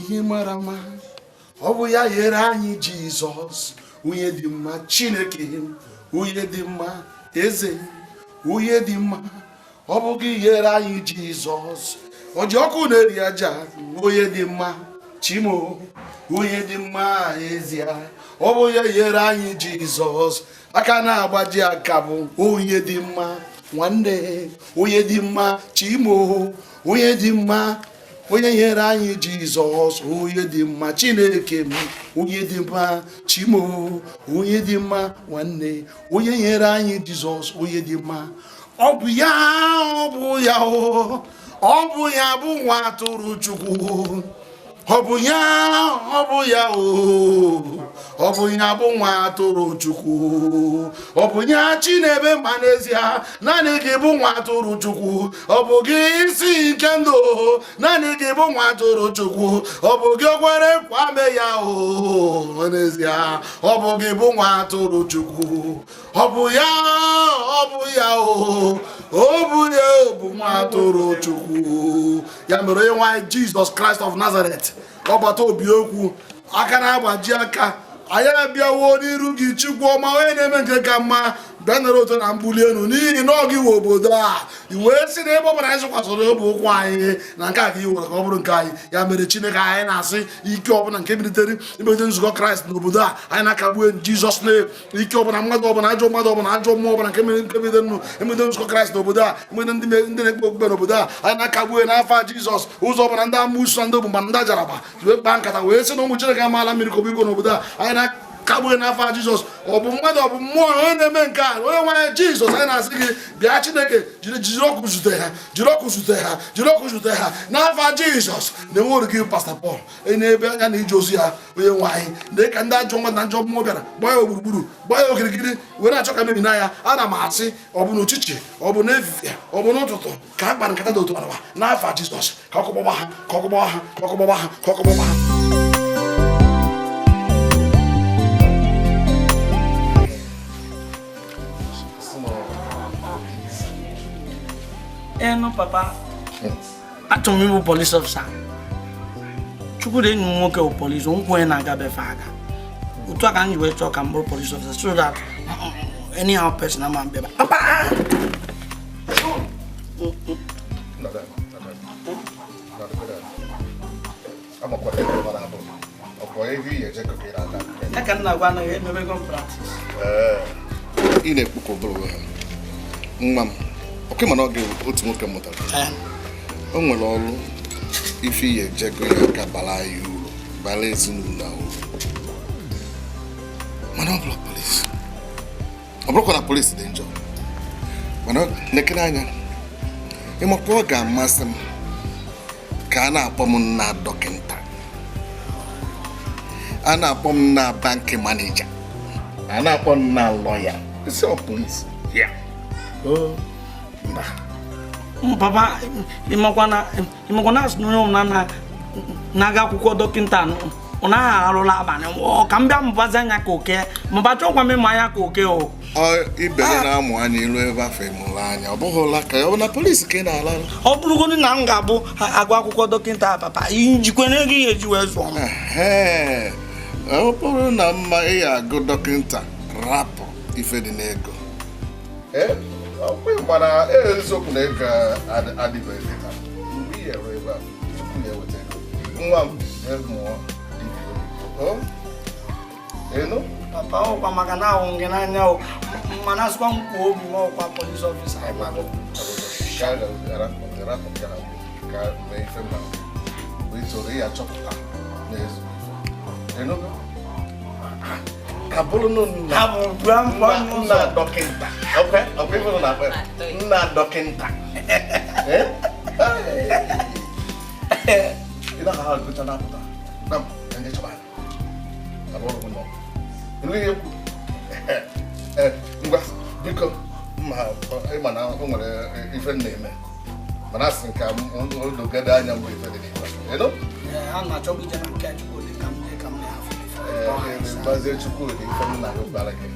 Ihe mara mma, ọ bụ ya nyere anyị Jizọs, onye dị mma. Chineke, onye dị mma. Eze, onye dị mma, ọ bụ gị nyere anyị Jizọs. Ọ ji ọkụ na-eri aja, onye dị mma. Chimo, onye dị mma, ezie, ọ bụ ya nyere anyị Jizọs. Aka na-agbaji aka bụ onye dị mma. Nwanne, onye dị mma. Chimo, onye dị mma, onye nyere anyị Jizọs, onye dị mma. Chineke m, onye dị mma. Chimo, onye dị mma. Nwanne, onye nyere anyị Jizọs, onye dị mma. Ọ bụ ya, ọ bụ ya, ọ bụ ya bụ nwa atụrụ Chukwu. Ọ bụ ya, ọ bụ ya, o ọ bụ ya bụ nwa atụrụ Chukwu. Ọ bụ ya. Chinebe mma, n'ezie, naanị gị bụ nwa atụrụ Chukwu. Ọ bụ gị isi nke ndụ, naanị gị bụ nwa atụrụ Chukwu. Ọ bụ gị okwere kwame ya, o n'ezie, ọ bụ gị bụ nwa atụrụ Chukwu. Ọ bụ ya, ọ bụ ya, o ọ bụ ya bụ nwa atụrụ Chukwu. Ya mere, onye nwanyị Jizọs Kraịst of Nazareth, ọbata obi okwu, aka na-agbaji aka, anyị abịawo n'iru gị. Chukwu ọma, onye na-eme nke ka mma, bịa nara oto na mbuli elu, n'ihi na ọ gị nwe obodo a. I wee sị na ebe ọ bụla anyị zụkwasịrị obi ụkwụ anyị, na nke a ka i were ka ọ bụrụ nke anyị. Ya mere, Chineke, anyị na-asị, ike ọbụla nke bilitere imegide nzukọ Kraịst n'obodo a, anyị na-akagbu Jizọs na ike ọbụla, mmadụ ọbụla, ajọ mmadụ ọbụla, ajọ mmụọ ọbụla nke mere nke megide nnu emegide nzukọ Kraịst n'obodo a, emegide ndị na-ekpe okpukpe n'obodo a, anyị na-akagbu n'afọ Jizọs. Ụzọ ọbụla ndị amụsụ na ndị ogbugba, ndị ajaraba wee kpaa nkata wee sị na ụmụ Chineke amaala mmiri ka obigo n'obodo a, anyị na kagbuo n'afọ Jizọs. Ọ bụ mmadụ, ọ bụ mmụọ, onye na-eme nke a, onye nwanyị Jizọs, anyị na-asị gị bịa. Chineke, jiri jiri ọkụ zute ha, jiri ọkụ zute ha, jiri ọkụ zute ha n'afọ Jizọs. Na-enwe uru gị, Pastọ Pọl n'ebe anya na ije ozi ya, onye nwanyị, dị ka ndị ajọ mmadụ na njọ mmụọ bịara gbaa ya gburugburu, gbaa ya okirikiri, were achọ ka mebi ya. Ana m asị, ọ bụ n'uchichi, ọ bụ n'efifie, ọ bụ n'ụtụtụ, ka a kpara nkata dị otu arawa, n'afọ Jizọs, ka ọkụ gbagba ha, ka ọkụ gbagba ha, ka ọkụ gbagba ha, ka ọkụ gbagba ha. Enu papa, achọrọ m ịbụ police officer. Chukwudi, enyi m nwoke, bụ police nkwụ, onye na-aga befe aga. Otu a ka m ji wee chọọ ka m bụrụ police officer, so that anyhow person ama mbịaba papa. Ya ka m na-agwa, anaghị emebego m practice. Ị na-ekwu ka ụbụrụ ha. Nwa m, ọkwa mana ọ gị otu nwoke mụtara, o nwere ọrụ ife ihe ejego ya ka bara anyị uru, bara ezinụlọ a uru, mana ọ bụrụ polisi, ọ bụrụkwa na polisi dị njọ, mana nekere anya, ịmakwa, ọ ga-amasị m ka a na-akpọ m nna dọkịta, a na-akpọ m nna bank manager, a na-akpọ m nna lawyer, isi ọ polisi ya, mba. Papa, ịmakwa na asị na onye ọbụla na-aga akwụkwọ dọkịta ọ naghị arụla abalị, ọ ka m bịa mụbazi anya ka oke mụba, chọkwa m ịmụ anya ka oke o. Ibe gị na-amụ anya ilu ebe afọ ịmụrụ anya, ọ bụghị ụla ka ọ bụ na polisi ka ị na-ala. Ọ bụrụgodị na m ga-abụ agụ akwụkwọ dọkịta, papa, njikwa na ego ihe eji wee zụọ m. Ọ bụrụ na mma ị agụ dọkịta, rapụ ife dị n'ego. Mana eziokwu na ego adịbeghị mgbe ị eru ebe a, tupu ya eweta ego, nwa m, jee mụọ dibịa oyibo. Enu papa, ọkwa maka na ahụ gị n'anya o, mana asịkwa m kwuo obi m, ọkwa police officer. Ka mee ife mma mgbe ị chọrọ ya chọpụta na-ezu ife. Enugo ka bụrụ nna nna dọkịta, nna dọkịta, ị naghị agụcha na-apụta na ndị chọba ihe ekwu. Ngwa, biko, ịma na o nwere ife m na-eme, mana asị nke odogede anya mbụ ife dị n'ife. Gbazie Chukwudi ife m na gwara gị.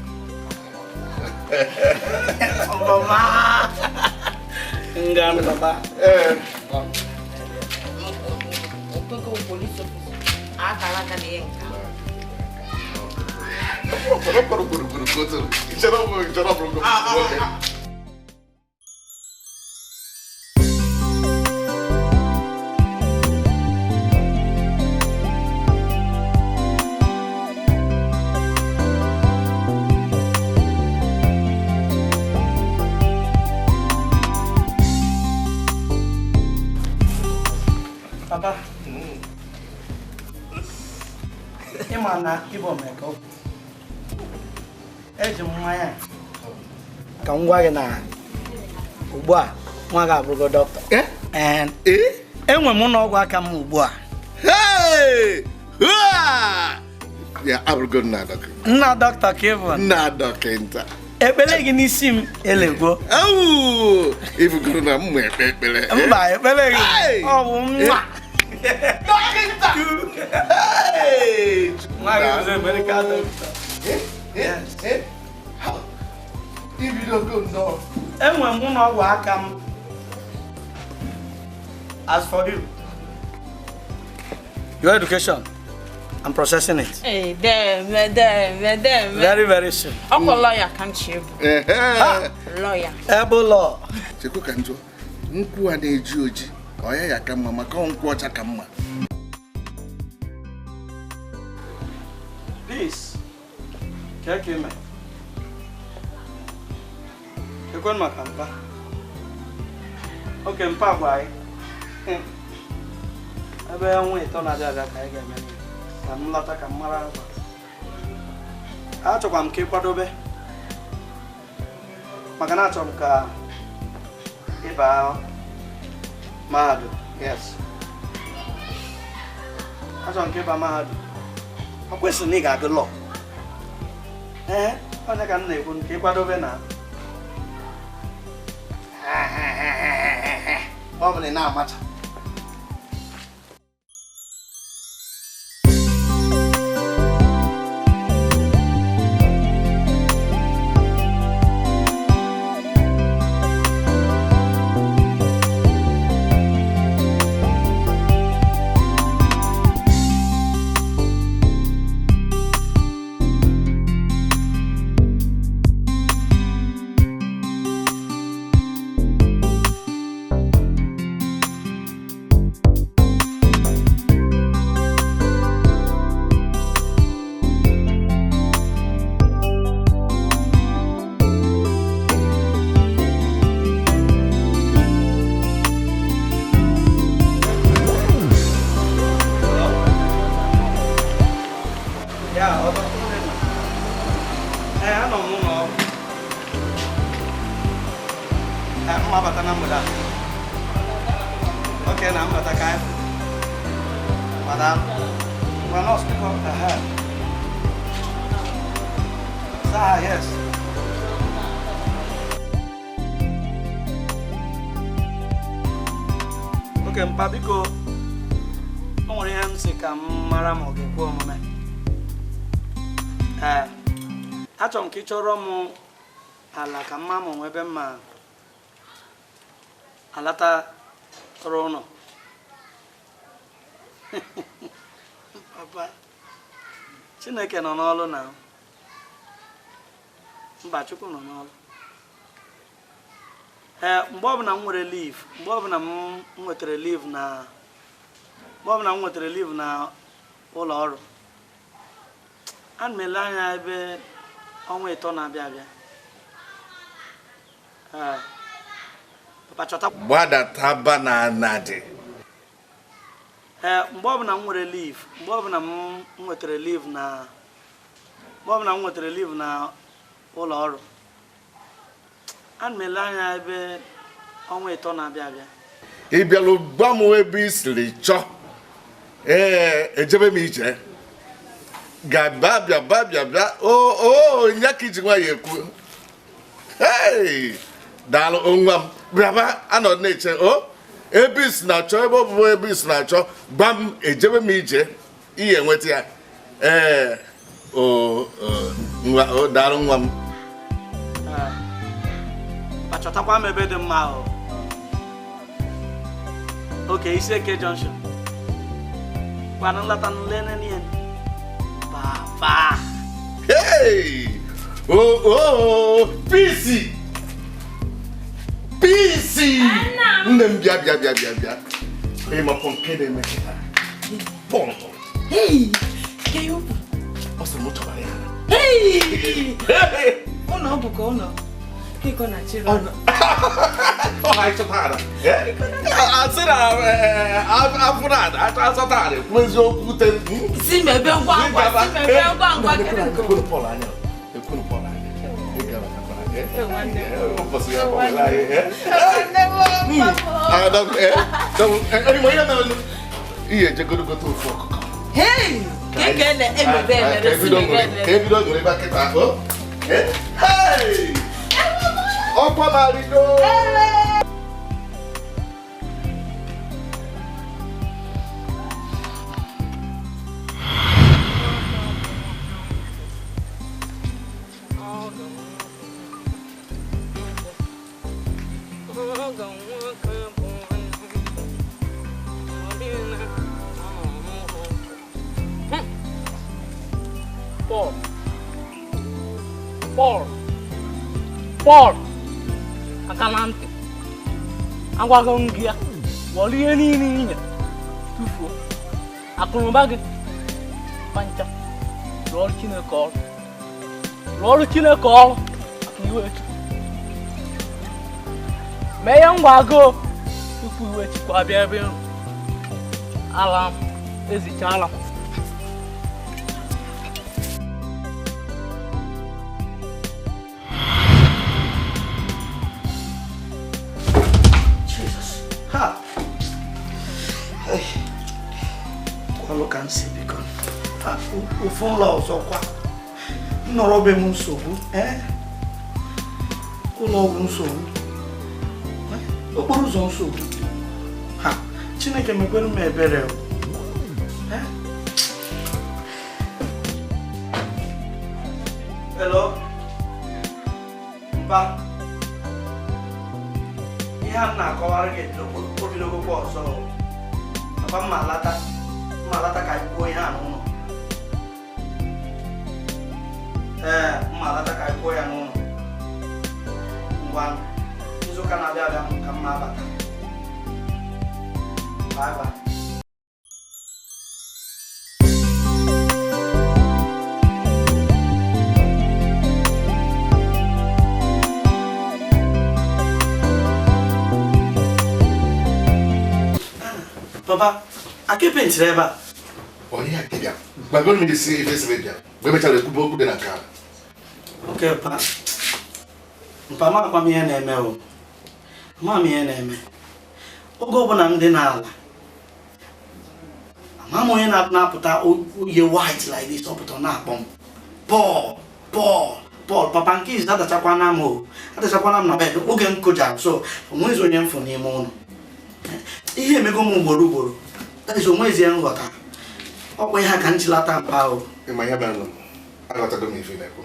Nga papa. Ee. Akara aka na ihe nke ahụ. Papa, ịma na ịbụ omeka eji m mmanya ka m gwa gị na ugbu a nwa gị abụrụgo dọkịta. Enwe m ụlọ ọgwụ aka m ugbu a. Abụrụgo nna dọkịta. Nna dọkịta ka ị bụ. Nna dọkịta. Ekpere gị n'isi m elegwo. Ibugoro na m ekpe ekpere. Mba, ekpere gị ọ bụ nwa. Dọkịta! Nwa gị bụzi medical doctor. Ibidogo nnọọ. Enwe m ụlọ ọgwụ aka m. As for you, your education, I'm processing it. Hey, dem. Very, very soon. Ọkwa lawyer ka m chi ebu. Lawyer. Ebe law. Chekwa ka njọ, nkwụ a na-eji oji, ọ ya ya ka mma maka nkwụ ọcha ka mma. Please, ka ime. Ekwe maka mpa. Oke mpa gwa anyị. Ebe ọnwa ịtọ na-abịa abịa ka anyị ga-eme. Ka m lọta ka m mara agwa. Achọkwa m ka ị kwadobe maka na achọrọ m ka ịba mahadum. Yes, achọrọ m ka ịba mahadum. Ọ kwesịrị na ị ga-agụ lọọ. Ee, onye ka m na-ekwu ka ị kwadobe na ọ bụla ị na-amacha. Oke mpa biko, o nwere ihe m sị ka m mara ma ọ ga-ekwe omume. Ee, achọrọ m ka ị chọrọ m ala ka mma ma onwe ebe mma alata tọrọ ụlọ. Papa, Chineke nọ n'ọlụ na mba, Chukwu nọ n'ọlụ. Ee, mgbe ọbụla m nwere leave, mgbe ọbụla m nwetara leave na mgbe ọbụla m nwetara leave na ụlọ ọrụ, ana m ele anya ebe ọnwa ịtọ na-abịa abịa. Ee, papa chọta. Gbadata na anadị. Ee, mgbe ọbụla m nwere leave, mgbe ọbụla m nwetara leave na mgbe ọbụla m nwetara leave na ụlọ ọrụ, ana m ele anya ebe ọnwa ịtọ na-abịa abịa. Ị bịalụ gwa m ebe i siri chọọ. Ee, ejebe m ije. Ga-bịa bịa bịa bịa. O nya ka iji nwayọ ekwu. Hey! Daalụ nwa m. Bịaba anọ na-eche o ebe isi na-achọ ebe ọ bụ ebe isi na-achọ gwa m ejebe m ije ihe enweta ya. Ee, o nwa o daalụ nwa m. Achọtakwa m ebe dị mma ahụ. Oke Isieke Junction. Gwana nlata nlele n'ihe. Papa. Hey! Oh, oh, Peace! Peace! Nne m bịa bịa bịa bịa bịa. Ịma pọnke na-eme kịta. Pọnkụ. Hey! Ke ukwu. Ọ sị m chọrọ ya. Hey! Ụnọ bụ ka ụnọ. Keko na chiro. Ọ ha ịchọta ada. Asị na afụ na ada, achọ asọta ada. Kwuo eziokwu te. Si mebe ngwa ngwa, si mebe ngwa ngwa kedu nke. Ekwunu Pọl anya. Ekwunu Pọl anya. Ị gara takwara. Ụbọchị ya kpọrọ anyị. Ada, ihe ejegoro gote ofu ọkụkọ. Hey! Keke na emebe emebe si mebe emebe. Ka ebido ṅụrụ ebe akịta ahụ. Hey! Ọkwa marido! Paul. Paul. Paul. Aka na ntị. Agwago m gị ya. Wọrọ ihe niile i nyere tụfuo. Akụnụba gị pancha. Rụọrụ Chineke ọrụ. Rụọrụ Chineke ọrụ maka iwe Chukwu. Mee ihe ngwa agụụ tupu iwe Chukwu abịa ebe ị nọ. Ala m ezichala m. Ha! Hey. Kwalụ ka nsi biko. Ofu ụlọ ọzọ kwa. Nnọrọ be m nsogbu. Ụlọ ọgwụ nsogbu. Okporo ụzọ nsogbu. Ha! Chineke mekwere m ebere. Hello? Mpa? Ihe a na-akọwara gị obidogokwa ọzọ. Papa m alata ka anyị kwuo ihe a n'ụlọ. Ee, m alata ka anyị kwuo ya n'ụlọ. Ngwa, izuụka na-abịa abịa ka m abata. Bye bye. Papa, aka epentịrị ebe a. Onye a bịa. Gbagoro m isi ife siri bịa. Mgbe emechara ekwube okwu dị na nke a. Ok, pa. Mpa, amakwa m ihe na-eme o. Ama m ihe na-eme. Oge ọbụla m dị n'ala, ama m onye na-apụta uye white like this, ọ pụta na-akpọ m. Paul, Paul, Paul. Papa nke izu adachakwana m o. Adachakwana m na bed oge m kụjara, so onwezi onye m fụ n'ime ụlọ. Ihe emego m ugboro ugboro. Onwezi nghọta. Ọkwa ihe ka m chilata mpa o. Ịma ihe mere aghọtago m ife na-ekwu.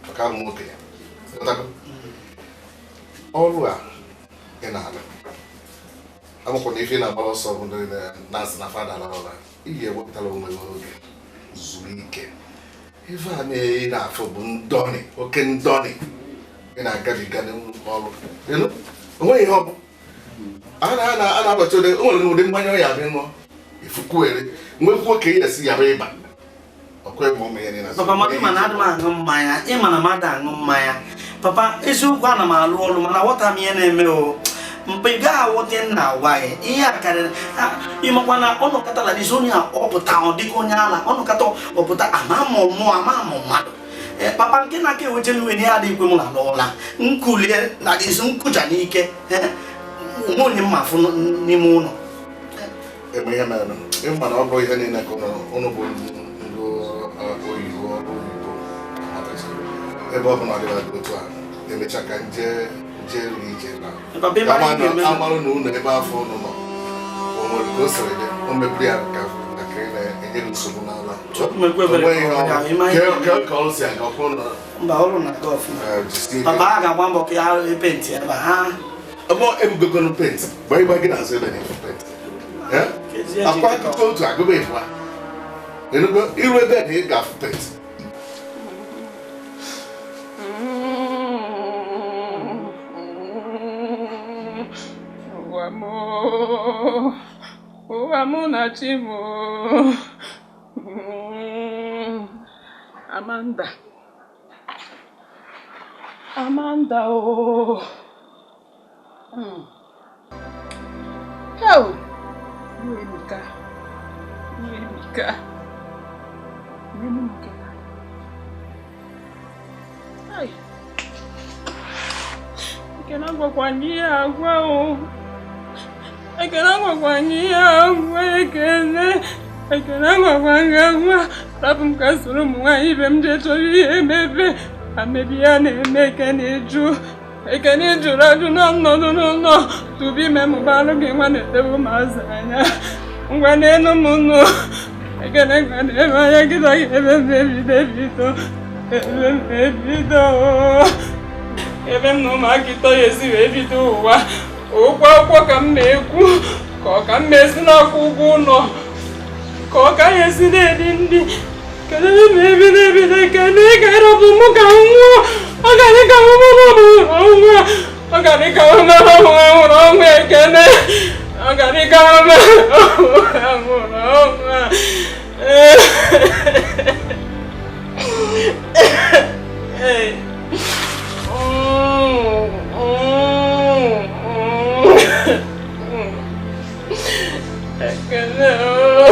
Maka abụ m okenye. Aghọtago? Ọrụ a ị na-alụ. Amakwa na ife na-agbara ọsọ bụ ndị na-asị na fada ala ụra. Iyi ewepụtara onwe gị oge zuru ike. Ife a na-afụ bụ ndọnị, oke ndọnị. Ị na-agabiga n'ọrụ. Onweghị ihe ọ bụ. A na-abacha ụdị, o nwere ụdị mmanya ọ ya abịa ṅụọ. Ifukwuere, nwekwuo ka ị esi yaba ịba. Ọkwa ịma ụmụ ya niile. Papa, maka ịma na adị m aṅụ mmanya, ịma na mmadụ aṅụ mmanya. Papa, eziokwu ana m alụ ọrụ mana aghọta m ihe na-eme o. Mpa ị gaghị aghọta nna agwa gị. Ihe a karịrị, ịmakwa na ọnọkọta la dịzi onye ọpụta ọ dịka onye ala, ọnọkọta ọpụta ama m mmụọ, ama m mmadụ. Papa nke na-aka eweche m iwe na ihe adịghị ikwe m na ụla. Nkulie na dịzi nkụja n'ike. Onwe onye mma afụ n'ime ụlọ. Eme ihe mere ịma na ọ bụrụ ihe niile ka ụnụ bụ ndị oyibo ọrụ oyibo ebe ọ bụla dịba dị otu a emecha ka nje jee ije na amarụ na ụlọ ebe afọ ụnụ nọ o nwere ka o siri dị o mebiri ya ka ntakịrị na-enye gị nsogbu n'ala. Ka ọrụ si aga ọkụ ụlọ. Mba, ọrụ na-aga ọfụma. Papa, a ga-agba mbọ ka ya penti ebe ha. Ọmọ ebugogonu penti, gbaa ịgba gị n'azụ ebe na-efu penti. Akwa akụkọ otu agụba ịbụa. Ịnụgo iru ebe na ị ga-afụ penti. Ụwa mụ na chi m. Amanda. Amanda o. Hell. Emeka. Emeka. Emeka. Ai. Ekene agwakwana ihe agwa o. Ekene agwakwana ihe agwa Ekene. Ekene agwakwana agwa. Rapụ m ka soro ụmụ nwaanyị ibe m jee chọrọ ihe emebe. Amebi ya na-eme Ekene ịjụ. Ekene jụrụ ajụ na nnọdụ n'ụlọ. Tupu ime mụbalụ gị nwa na-edebe ụmụazị anya. Ngwa n'elu m nụ. Ekene ngwa na-ebe anya kịta gị ebe m ebido ebido. Ebe m ebido. Ebe m na ụmụaka ịtọ ya esi wee bido ụwa. Okwu akwụkwọ ka m na-ekwu. Ka ọ ka m esi n'akwụ ụgwọ ụlọ. Ka ọ ka ya esi na-eri nri. Kedu ebe m ebido ebido Ekene ka ịrọbụ mụ ka m nwụọ. Ọ ga-adị ka m nwụrụ ọnwụ. Ọ ga-adị ka m nwụrụ ọnwụ Ekene. Ọ ga-adị ka m nwụrụ ọnwụ. Ekene o.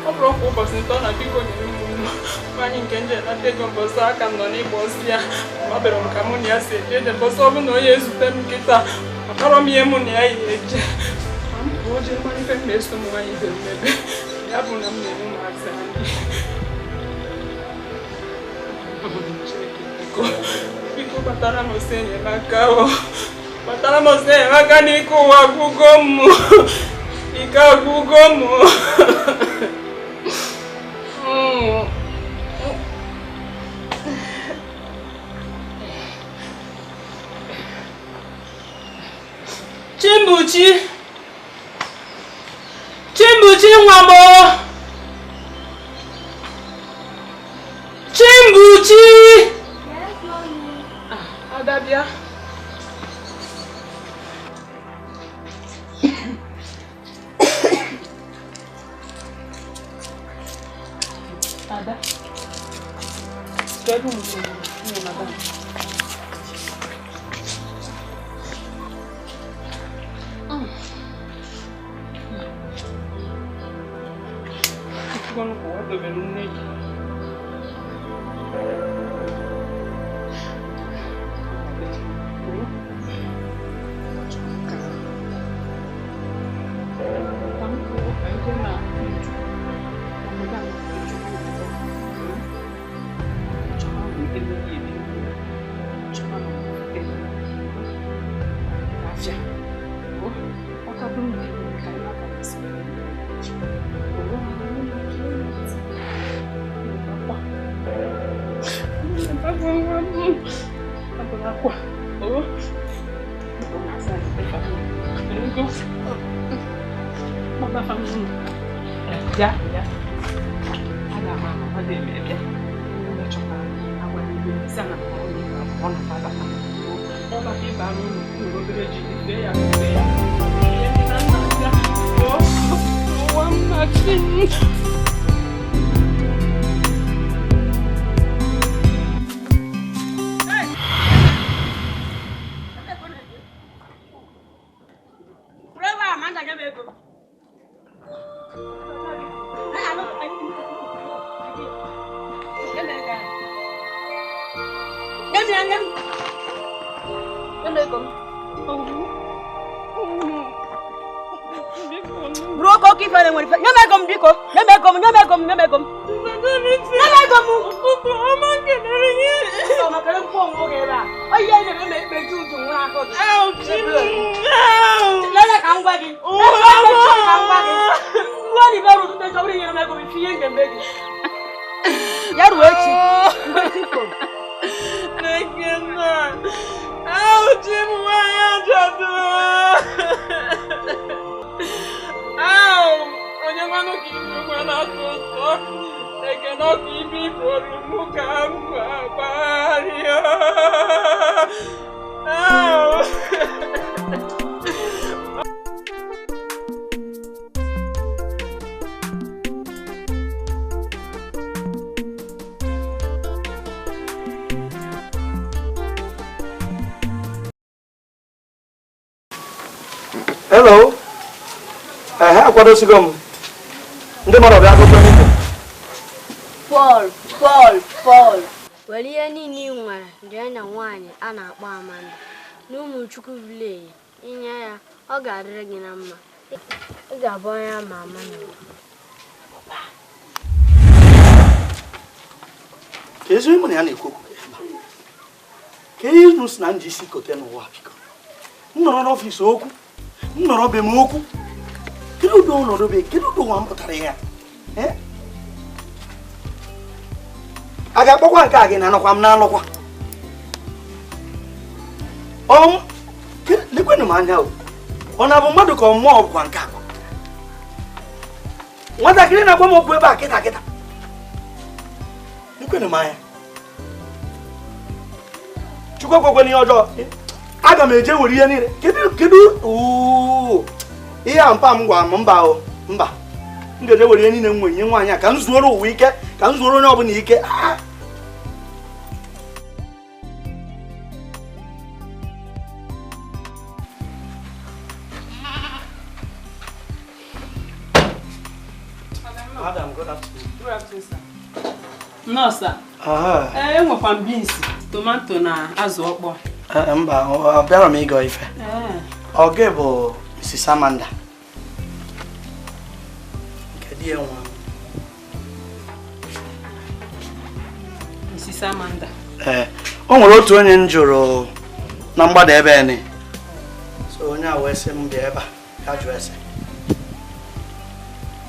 Ọ bụrụ kwa ụbọchị ntọ na biko nyere m nwaanyị nke nje nata ego mbọsị aka m nọ n'ịgba ọsọ ya. Mabere m ka mụ na ya si eje eje mbọsị ọ bụ na onye ezute m nkịta akọrọ m ihe mụ na ya yi eje. Ma m pụọ jee mara ife m na-eso m nwaanyị ibe m ebe ya bụ na m na-eme ụmụazị anyị. Chineke biko biko kpatara m ọsọ enyemaka o. Kpatara m ọsọ enyemaka n'ike ụwa agwụgo m. Ike agwụgo m. Chimbuchi. Chimbuchi nwa m o. Chimbuchi. Yes, mommy. Ada bịa. Ada. Kedu mgbe madam? Bro, Oke ife na-enwere ife. Nye m ego m biko. Nye m ego m, nye m ego m, nye m ego m. Nye m ego m. Ọma kelere gị. Ọ maka nkwụ onwe gị ebe a. Ọ ihe na-eme ma ekpe ju uju nwa akọ gị. Lele ka m gwa gị. Lele ka m gwa gị. Nwa ni bịara ụtụtụ echi, ọ bụrụ inyere m ego m, ife ihe m ga-eme gị. Ya ruo echi. Mgbe chi foro. Ekene. Chi m nwaanyị ajadu. Onye nwanụ ka ibu nwa na-atọ ụtọ. Ekene ọkụ ibe ifuru mụ ka m gbagharịa. Hello. Akwadosigo m. Ndị mmadụ ọbịa akụkọ n'ike. Paul, Paul, Paul. Were ihe niile ị nwere jee na nwaanyị a na-akpọ Amanda n'Ụmụchukwu vileji. Inye ya, ọ ga-adịrị gị na mma. Ị ga-abụ onye ama ama n'ụwa. Ka ezi mụ na ya na-ekwu okwu ka ihe unu si na m ji isi kote n'ụwa biko. M nọrọ n'ọfịs okwu, m nọrọ be m okwu. Kedu ụdị ọnọdụ be, kedu ụdị ụwa m pụtara ya? A ga-akpọkwa nke a gị na anọkwa m na-alụkwa. Lekwenụ m anya o. Ọ na-abụ mmadụ ka mmụọ bụkwa nke a. Nwatakịrị na-agwa m okwu ebe a kịta kịta. Lekwenụ m anya. Chukwu ekwekwe n'ihe ọjọọ. Aga m eje were ihe niile. Kedu ihe a mpa m gwara m mba o mba. M ga-eje were ihe niile m nwere nye nwaanyị a ka m zuoro ụwa ike, ka m zuoro onye ọbụla ike. Madam, good afternoon. Good afternoon, sir. No, sir. Enwekwa m beans, tomato na azụ ọkpọ. Mba, abịara m ịgọ ife. Ọ gị bụ Mrs. Amanda. Kedu ihe nwa? Mrs. Amanda. O nwere otu onye m jụrụ na mgbada ebe ni. So onye a wee sị m bịa ebe a, ya jụọ ese.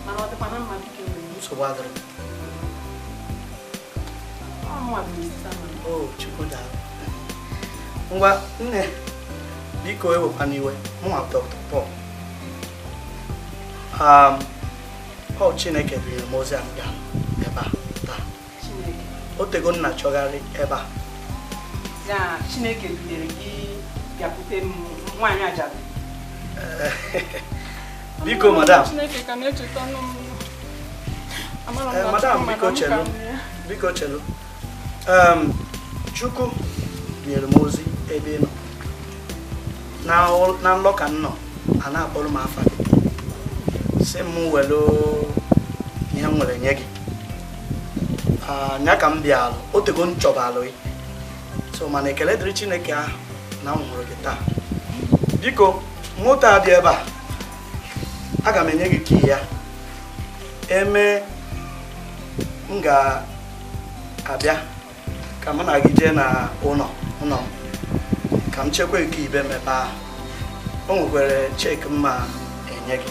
Mana ọ dịkwa na mma biko nwere. Nsogbu adịrị. Ọ mụnwa bụ Mrs. Amanda. Oh, Chukwu daalụ. Ngwa nne, biko ewekwana iwe, mụnwa Dr. Paul. Paul Chineke dunyere m ozi a m bịara ebe a taa. Chineke. O tego nna chọgharị ebe a. Ya Chineke dunyere gị bịakwute m nwaanyị ajadu. Biko madam. Chineke ka na-echeta ọnụ m. Amara m na Madam, Chukwu biko mana m ka chelu. nụ ya. Biko chelu. Chukwu nyere m ozi ebe ị nọ. Na nlọ ka m nọ, a na-akpọrọ m afa gị. Sị m were ihe m nwere nye gị. Nya ka m bịalụ, o tego m chọbalụ gị. So mana ekele dịrị Chineke ahụ na m hụrụ gị taa. Biko, moto a dị ebe a, aga m enye gị kii ya. Eme m ga-abịa ka mụ na gị jee na ụlọ m ka m chekwa ike ibe m ebe ahụ. O nwekwara cheki m ma enye gị.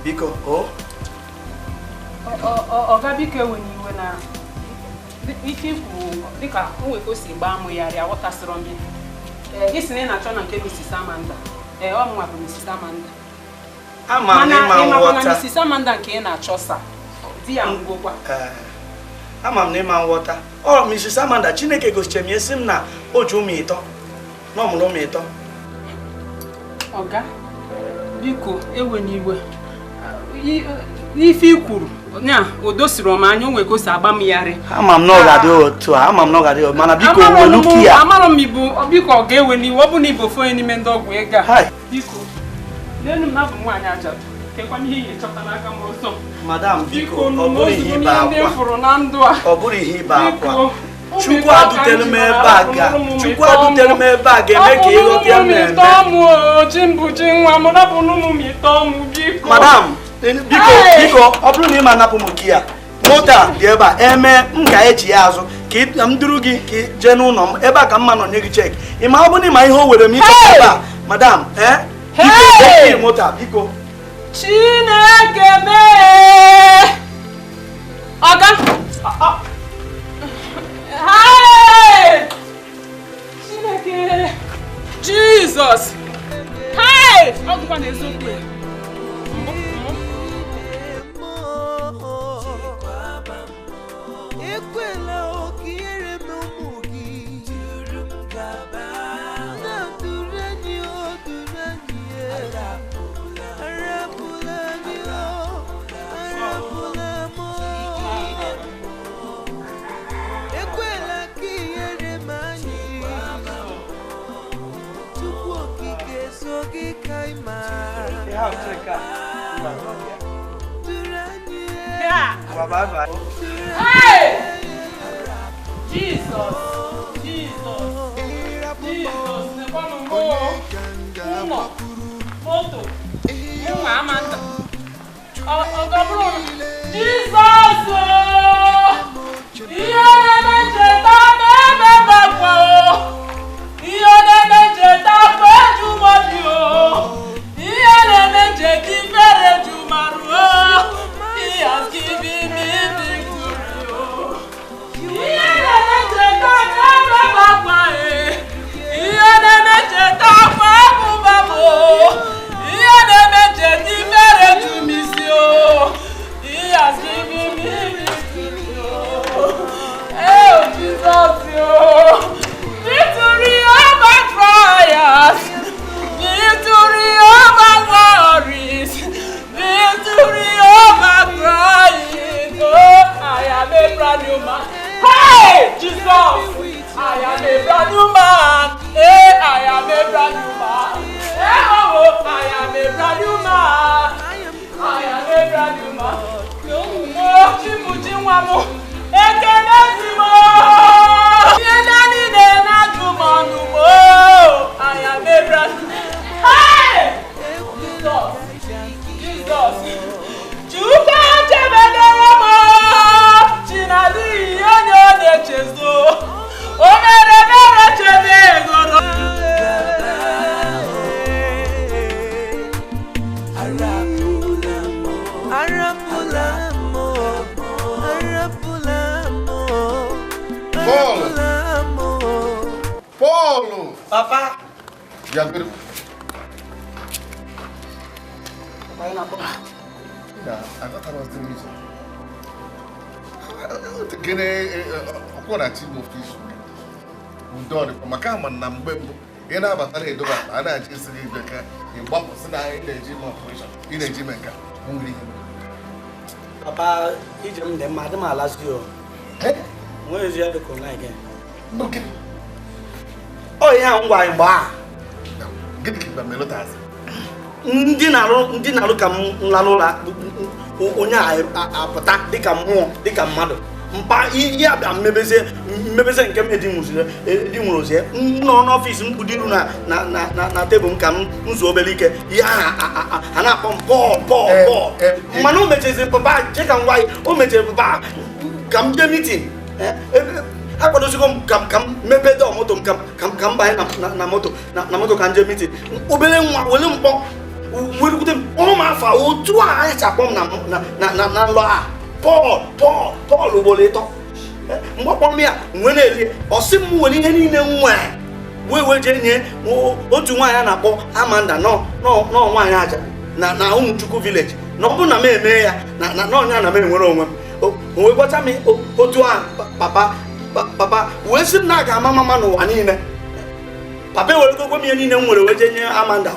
Biko, o Ọga biko ewe n'iwe na ike ikwu dịka o nwere ka o si gbaa mụ ya rịa aghọtasịrọ m ya. Ị sị na ị na-achọ na nke Mrs. Amanda. Ọ mụnwa bụ Mrs. Amanda. Ama m na ịma Mana ị makwa na nghọta. Mrs. Amanda nke ị na-achọ sa di ya ngwụgwa. Ama m na ịma nghọta. Ọ Mrs. Amanda, Chineke gosichara m ya sị m na o ji ụmụ ịtọ, na ọ mụrụ ụmụ ịtọ. Ọga, biko ewe n'iwe. N'ife i kwuru, nya o dosiri m anya o nwere ka o si agba m yarị. Ama m na ọ ga-adị otu a, ama m na ọ ga-adị otu mana biko welu kii ya. Amarọ m ibu, biko ọ ga-ewe n'iwe, ọ bụ na ịbụ ofu onye n'ime ndị ọgwụ ego a. Biko, leenụ m na abụ m nwaanyị ajadu. Kekwa ihe ị ga-echọta n'aka m ọzọ. Madam, biko, Biko, ọ bụrụ ihe ibe ndị m akwa. fụrụ na ndụ a. Ọ bụrụ ihe ibe akwa. Biko, Chukwu adutere m ebe a ga. Chukwu adutere m ebe a ga-eme ka ịghọta ya m na-eme. Madam, Biko, biko, ọ bụrụ na ị ma anapụ m nke ya, moto a dị ebe a, eme m ga-eji ya azụ ka m duru gị ka jee n'ụlọ m ebe a ka mma nọ nye gị cheki. Ị ma ọ bụrụ na ị ma ihe o were m ike ebe a, madam, eh? Biko, moto a, biko. Chineke mee! Ọga! Hey! Chineke! Jesus! Hey! Ọ dịkwa n'eziokwu ya. Hey! Jesus! Jesus! Jesus! Ụlọ, moto, nwa Amanda. Ọ bụrụ Jizọs! Ihe na-eme ncheta na-eme gbakwa o! Ihe na-eme ncheta bụ eju mmadụ o! Ihe na-eme ncheta ifere ju marụ o! He has given me victory o! Ihe na-eme ncheta na-eme gbakwa e! Ihe na-eme ncheta bụ abụba m o! Ihe na-eme ncheta ifere ju m isi o! He has given me victory o! Oh, Jesus o! Victory over trials! Victory over worries! Victory over crying! Oh, I am a brand new man! Hey, Jesus! I am a brand new man! Hey, I am a brand new man! Hey, oh, oh, I am a brand new man! I am a brand new man! No more, Chimuchi Nwamu! Ekele dị m! Ihe niile na-ajụ m ọnụ m! I am a brand new man! Hey! Jesus! Jesus! Chukwu echebedoro m! Chinadịghị onye ọ na-echezo! O mere ebere chebe egoro! Paul! Paul! Papa! Yeah, good. Yeah, I thought I was the reason. Gịnị ọkwụ na chi n'ofe izu udo dịkwa maka ama na mgbe mbụ ị na-abata na edobe akpa a na-achọ isi gị ibe ka ị gbapụsị na ị na-eji ime ọpụreshọn ị na-eji ime nka nwere ihe. Papa, ije m dị mma, adị m alazi o. Nwere ezi ya dịka ụna gị. Ọ ihe a m gwara mgbe a. Gịnị ka mgbe melụtazi? Ndị na-arụ ka m lalụ ụra onye a apụta dịka mmụọ dịka mmadụ mpa ihe abịa mmebezie nke m edi nwụrụ ozie m nọ n'ọfịs m kpudo iru na tebụl m ka m nzu obere ike ihe a na-akpọ m Pọl Pọl Pọl mana o mechaziri papa je ka m gwa ya o mechaziri papa ka m jee meeting akwadosigo m ka m mepee dọọ moto m ka m banye na moto na moto ka m jee meeting obere nwa were mkpọ werukwute m kpọọ m afa otu a anyị si akpọ m na nlọ a Pọl Pọl Pọl ugboro ịtọ mgbe ọ kpọrọ m ya nwee na-elie ọ sị m were ihe niile m nwere wee jee nye otu nwaanyị a na-akpọ Amanda nọ nwaanyị aja na Ụmụchukwu village na ọ bụrụ na m eme ya na ọnya na m enwere onwe m o wee gwacha m otu a papa papa wee sị m na a ga-ama mama n'ụwa niile papa eweregokwe m ihe niile m nwere wee jee nye Amanda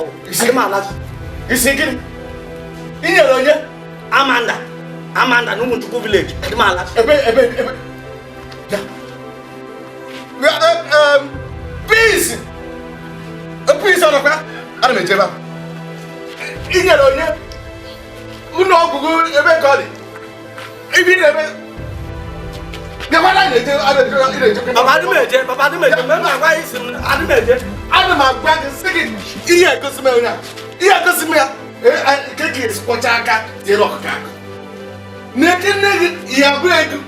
isi gịnị i nyere onye Amanda Amanda na Ụmụchukwu village adị m ala ebe ebe ebe ya peace peace ọnọkwa ana m eje ebe a i nyere onye ụlọ ọgwụgwụ ebe ka ọ dị ibi na-eme Papa adị m eje papa adị m eje mgbe m na-agwa ya isi m adị m eje ana m agwa gị sị gị ihe egosi m onye a ihe egosi m ya. Nke ka esi kwọcha aka tiere ọkụkọ aka na-eke nne gị ya bụ ego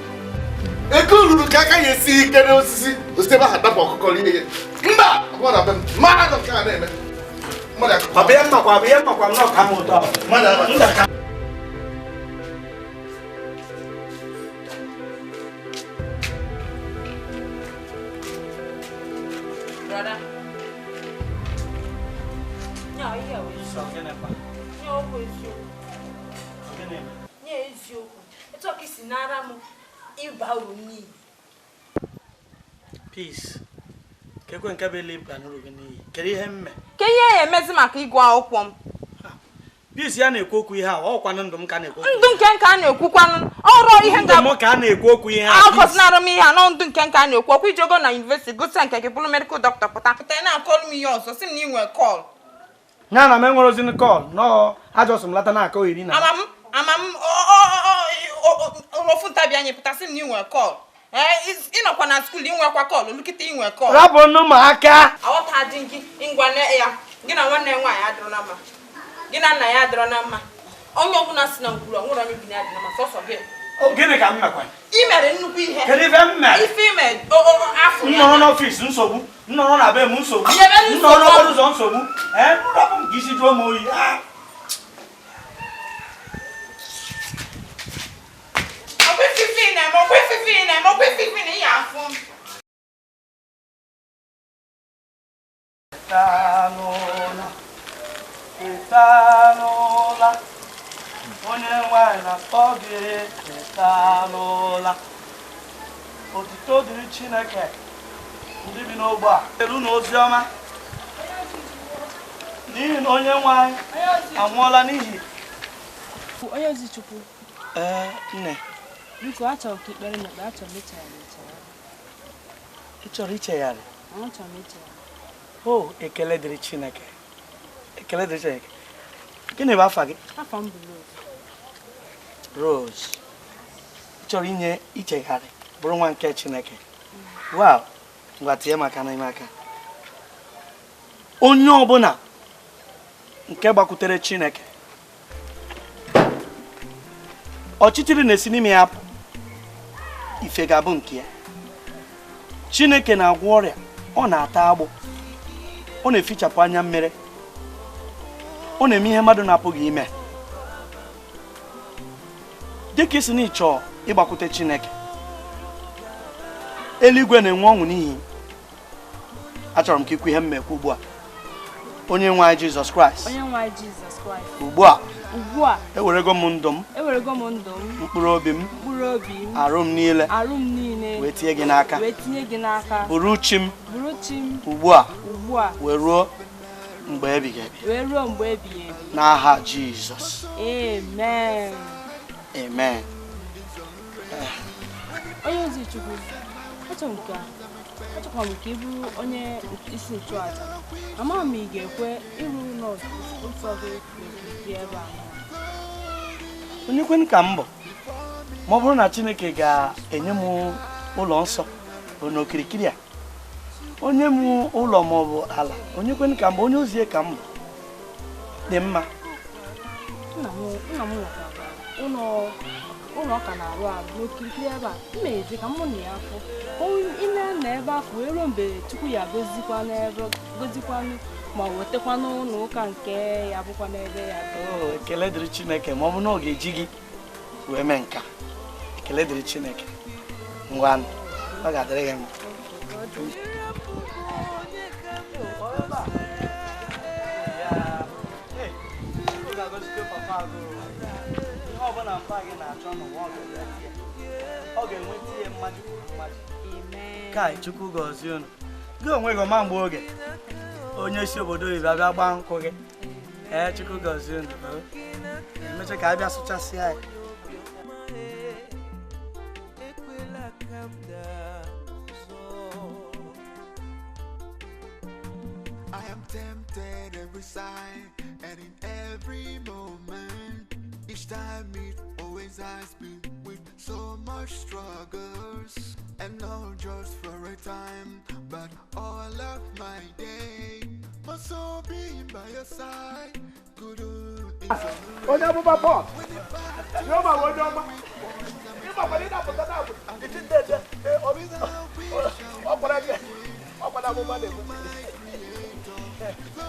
ego ruru ka aka ya esi ike n'osisi osisi ebe ahụ dapụ ọkụkọ rie ya mba ọ na be m mmadụ nke a na-eme ọ bụ ya mmakwa bụ ya mmakwa m n'ọka m ụtọ mmadụ. Peace. Kekwe nke bụ ele ịba n'ụlọ gị n'iyi. Kedu ihe mme? Ke ihe ya emezi maka ịgụ akwụkwọ m? Peace ya na-ekwu okwu ihe a, ọkwanụ ndụ m ka na-ekwu. Ndụ nke nke a na-ekwukwanụ. Ọrụ ihe ndụ m ka a na-ekwu okwu ihe a. Akọzinara m ihe a nọ ndụ nke nke a na-ekwu okwu ijego na yunivesiti gụsịa nke gị bụrụ medikal dọkịta pụta. Pụta ị na-akọlụ m ihe ọzọ sị m na ị nwere kọl. Ya na m enwere ozi kọl nọọ ajọsụ m lata na-akọ iri na. Ama m ofu ntabi anyị pụta sị m na ị nwere kọl. Ị nọkwa na skuul ị nwekwa kọl olukịta ị nwee kọl. Rapụ nụ m aka. Aghọta dị gị ngwa ya gị na nwanne nwaanyị adịrọ na mma. Gị na nna ya adịrọ na mma. Onye ọbụla si na ngwuru onwere onye bi na adị na mma sọsọ gị. Gịnị ka m mekwa? Ị mere nnukwu ihe. Kedu ife m mere? Ife ime afọ ya. Nnọrọ n'ọfịs nsogbu, nnọrọ na be m nsogbu, nnọrọ n'okporo ụzọ nsogbu. Ee, rapụ m ka isi jụọ m oyi. Teta n'ụla, onye nwanyị na-akpọ gị teta n'ụla. Otuto dịrị Chineke ndị bi n'ogbe a eru n'ozi ọma n'ihi na onye nwanyị anwụọla n'ihi onye ozi Chukwu. Ee, nne. Biko achọrọ ka ikpere m ekpere, achọrọ m ichegharị echegharị. Ị chọrọ ichegharị? Achọrọ m ichegharị. O, ekele dịrị Chineke. Ekele dịrị Chineke. Gịnị bụ afa gị? Afa m bụ Rose. Rose. Ị chọrọ inye ichegharị bụrụ nwa nke Chineke. Wow, ngwa tie m aka n'ime aka. Onye ọbụla nke gbakwutere Chineke, ọchịchịrị na-esi n'ime ya apụ, ife ga-abụ nke ya. Chineke na-agwọ ọrịa, ọ na-ata agbụ, ọ na-efichapụ anya mmiri, ọ na-eme ihe mmadụ na-apụghị ime. Dịka isi na ịchọ ịgbakwute Chineke, eluigwe na-enwe ọṅụ n'ihi achọrọ m ka ikwu ihe m mekwu ugbu a. Onye nwe anyị Jizọs Kraịst. Onye nwe anyị Jizọs Kraịst. Ugbu a. Ugbu a. Ewerego m ndụ m. Ewerego m ndụ m. Mkpụrụ obi m. Mkpụrụ obi m. Arụ m niile. Arụ m niile. Wee tinye gị n'aka. Wee tinye gị n'aka. Bụrụ chi m. Bụrụ chi m. Ugbu a. Ugbu a. Wee ruo mgbe ebighị ebi. Wee ruo mgbe ebighị ebi. N'aha Jizọs. Amen. Amen. Onye ozi Chukwu, achọkwa m ka ị bụrụ onye isi nchụaja. Ama m ị ga-ekwe ịrụ ụlọ nsọ gị n'okirikiri ebe a. Onye kwen ka m bụ, ma ọ bụrụ na Chineke ga-enye m ụlọ nsọ n'okirikiri a, onye m ụlọ ma ọ bụ ala, onye kwen ka m bụ, onye ozi ka m bụ, dị mma. Nna m nwekwara ụlọ ọka na-arụ arụ n'okirikiri ebe a. M na-eje ka mụ na ya fụ ime na ebe afọ wee ruo mgbe Chukwu ya gozikwanụ ma wetakwanụ ụlọ ụka nke ya bụkwa n'ebe ya. Ekele dịrị Chineke ma ọ bụ na ọ ga-eji gị wee mee nka. Ekele dịrị Chineke. Ngwanụ, ọ ga-adịrị gị mma. Ọ ga-enweta ihe mmaji kwuru mmaji. Kai, Chukwu gọzie unu. Gị onwe gị ọma mgbe oge onye si obodo oyibo abịa gbaa nkwụ gị. Ee, Chukwu gọzie unu. Emecha ka abịa sụchasịa ya. I am tempted every side and in every moment. Each time it always has been with so much struggles, and not just for a time, but all of my day. My soul being by your side, could Onye amụma Pọl, Jehova bụ onye ọma. Ịmakwara ịdapụta na abụ iti ndị ede ọkwara gị ọkwara amụma na-ekwu.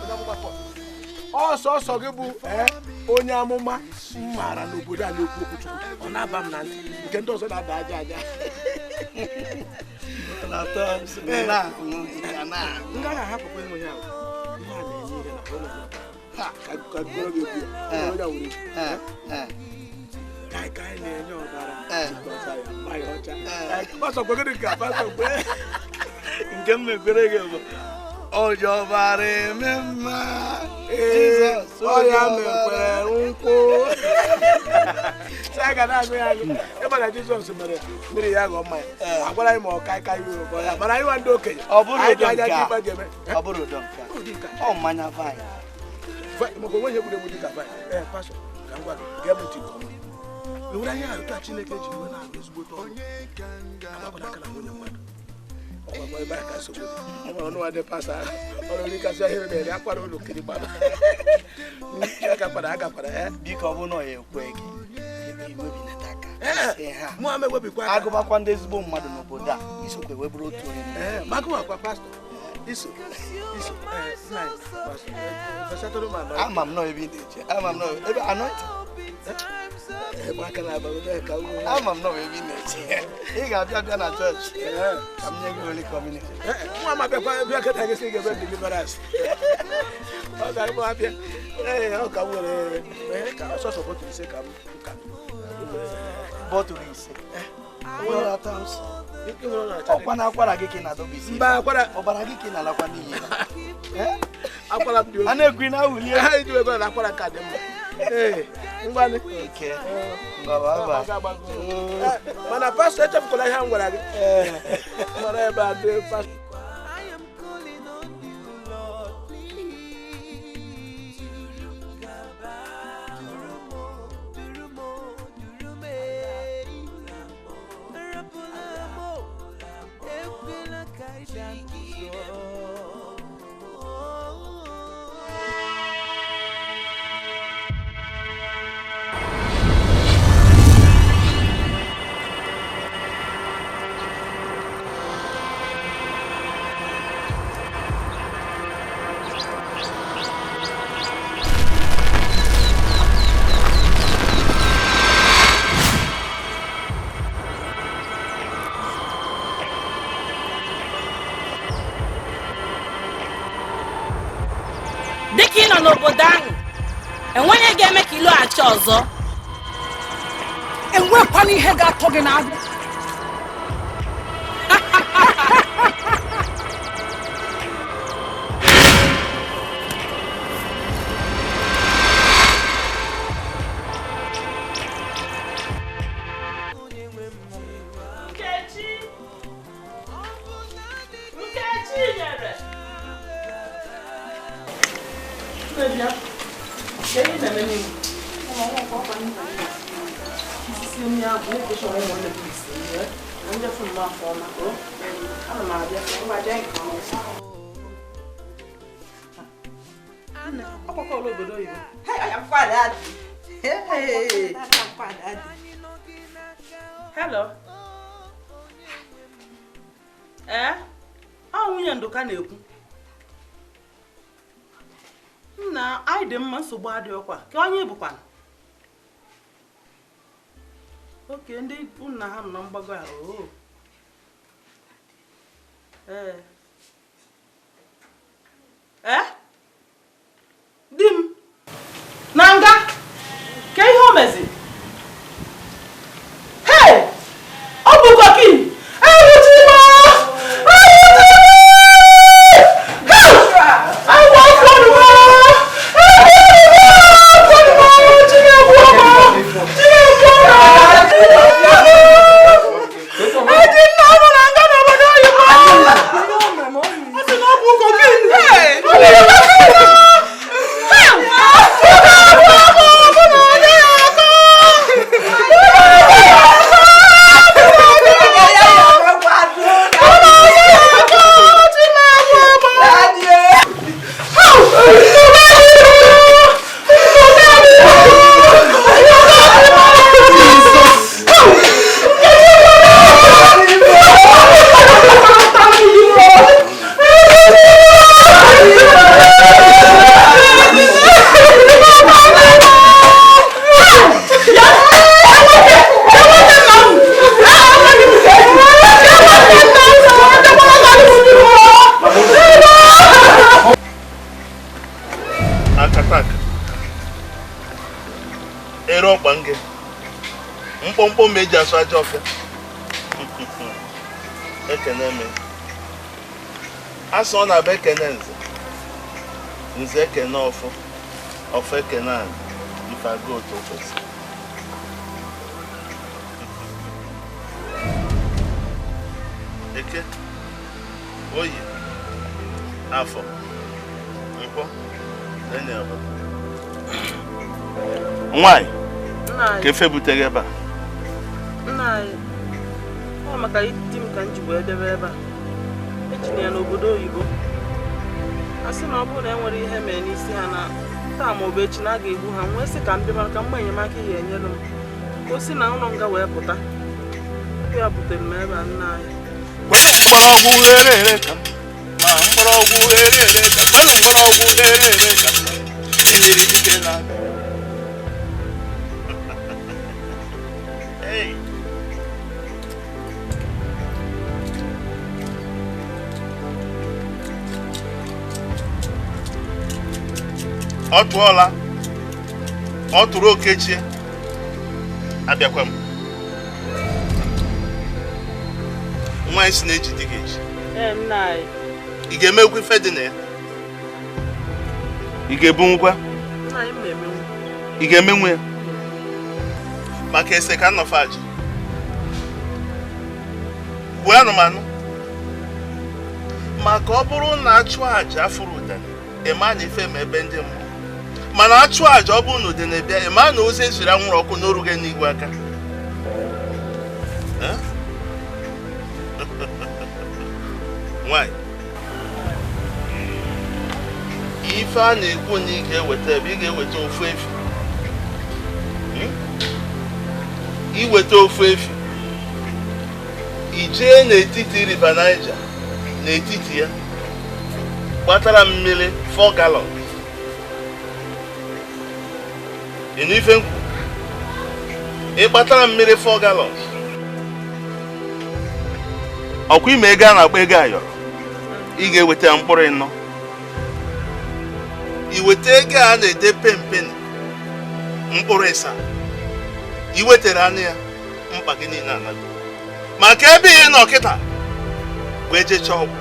Onye amụma Pọl. Ọsọsọ gị bụ onye amụma m maara n'obodo a na-ekwu okwu Chukwu. Ọ na-aba m na ntị nke ndị ọzọ na-aba aja aja. Nga na-ahapụkwa ịnwe ya ihe a na-enye ihe na ụlọ ka gụrụ gị egwu ya onye were kaikai na-enye ọbara mmanya ọcha pastọ gwe gịnị ka pastọ gwe nke m mekwere gị bụ ọjọbara eme mma ọya mekwere nkwụ sị ga na-agụ ya agụ ịma na Jizọs mere mmiri ya ghọọ mmanya agwara anyị ma ọ kaikai uru ya mana anyị nwa ndị okenye ọ bụrụ anyị dị anya dị ikpe ga-eme ọ bụrụ ụdọ nke a ọ mmanya vaịn maka onwe ihe egwuregwu dị ka vaịn. Ee pastọ ka m gwa gị gee m ntị nke ọma. Ewere anya ahụ taa Chineke ji wee na-arụ ezigbote ọrụ agbakọta aka na nwunye mmadụ ọgbakọ ebe a ka nsogbu dị ọ nwere ọnụ adị pastọ ahụ ọrụ orikasị ahịrị na-eri akwara ụlọ kiri gbaba agakwara agakwara biko ọ bụrụ na ọ ya ekwe gị iwebinata aka mụ ama ewebikwa aka agụbakwa ndị ezigbo mmadụ n'obodo a isokwe wee bụrụ otu onye magụwakwa pastọ iso iso ama m nọ ebe ị na-eche ama m nọ ebe anointing ama m nọ ebe ị na-eche ị ga-abịa bịa na chọọchị ka m nye gị holy communion. Nwa m abịakwa bịa kịta gị sị gị ebe deliverance ọ ga-abụ abịa ee ọ ka m were ka ọsọsọ bọtụlụ ise ka m ka bọtụlụ ise ọkwa na akwara gị ka ị na-adọba isi ọbara gị ka ị na-alakwa n'iyi akwara m dị a na-ekwu na awụlie ha iji wego na akwara ka dị mma ee ngwanụ ike ngwa mana pastọ echefukwala ihe m gwara gị mara ebe a dị pastọ. Dịka ị nọ n'obodo ahụ enweghị ga-eme ka ị lọghachi ọzọ enwekwana ihe ga-atọ gị n'ahụ. Nkechi Nkechi nyere Hello. Ee, ọ nwunye Ndụka na-ekwu. Nna anyị dị mma nsogbu adịghịkwa ka onye bụkwa oke ndị nna ha nọ na mgbago a oo ee ee di m na nga ka ihe o mezi hey ọ bụ kokin I didn't know. Mkpọmkpọ ma eji asụ aja ọfịa. Ekene m. Asị ọ na-abịa ekene nze. Nze ekene ọfọ. Ọfọ ekene ala. Ife aga otu o kwesịrị. Eke, Oye, Afọ, Nkwọ, enyi ọbụla. Nwanyị, ka efe butere ebe a? Nna anyị, ọ maka di m ka m ji wee debe ebe a. Ejina ya n'obodo oyibo. A sị na ọ bụrụ na e nwere ihe mere n'isi ha na taa ma ọ bụ echi na a ga-egbu ha, nwee sị ka m bịa maka mma enyemaka ihe enyere m. Ka o si na ụlọ nga wee pụta. Ya butere m ebe a, nna anyị. Mgbọrọgwụ ere ere ka ma mgbọrọgwụ ere ere ka kwenụ mgbọrọgwụ ere ere ka enyere dike na. Hey. Ọ tụọla, ọ tụrụ Okechie, abịakwa m. Nwaanyị si na-eji di gị eji. Ị ga-emekwa ife dị na ya? Ị ga-ebunwukwa? Ị ga-emenwu ya? Maka ese ka nnọfe aja. Gbuo anụmanụ. Maka ọ bụrụ na achụ aja afụrụ udene, ịma na ife ma ebe ndị mmụọ. Mana achụ aja ọ bụrụ na udene bịa, ịma na ozi eziri anwụrụ ọkụ n'orughị n'igwe aka. Nwanyị, ife a na-ekwu na ị ga-eweta ebe ị ga-eweta ofu efi. Iweta ofu efi, i jee n'etiti River Niger, n'etiti ya, gbatara mmiri 4 gallons. Ị nụ ife nkwu? Ị gbatara mmiri 4 gallons. Ọkwa ime ego a na-akpọ ego ayọrọ, ị ga-eweta ya mkpụrụ ịnọ. I weta ego a na-ede pempen mkpụrụ ịsa, i wetara anụ ya, mkpa gị niile anago. Maka ebe ị nọ kịta wee jechaa ọgwụ.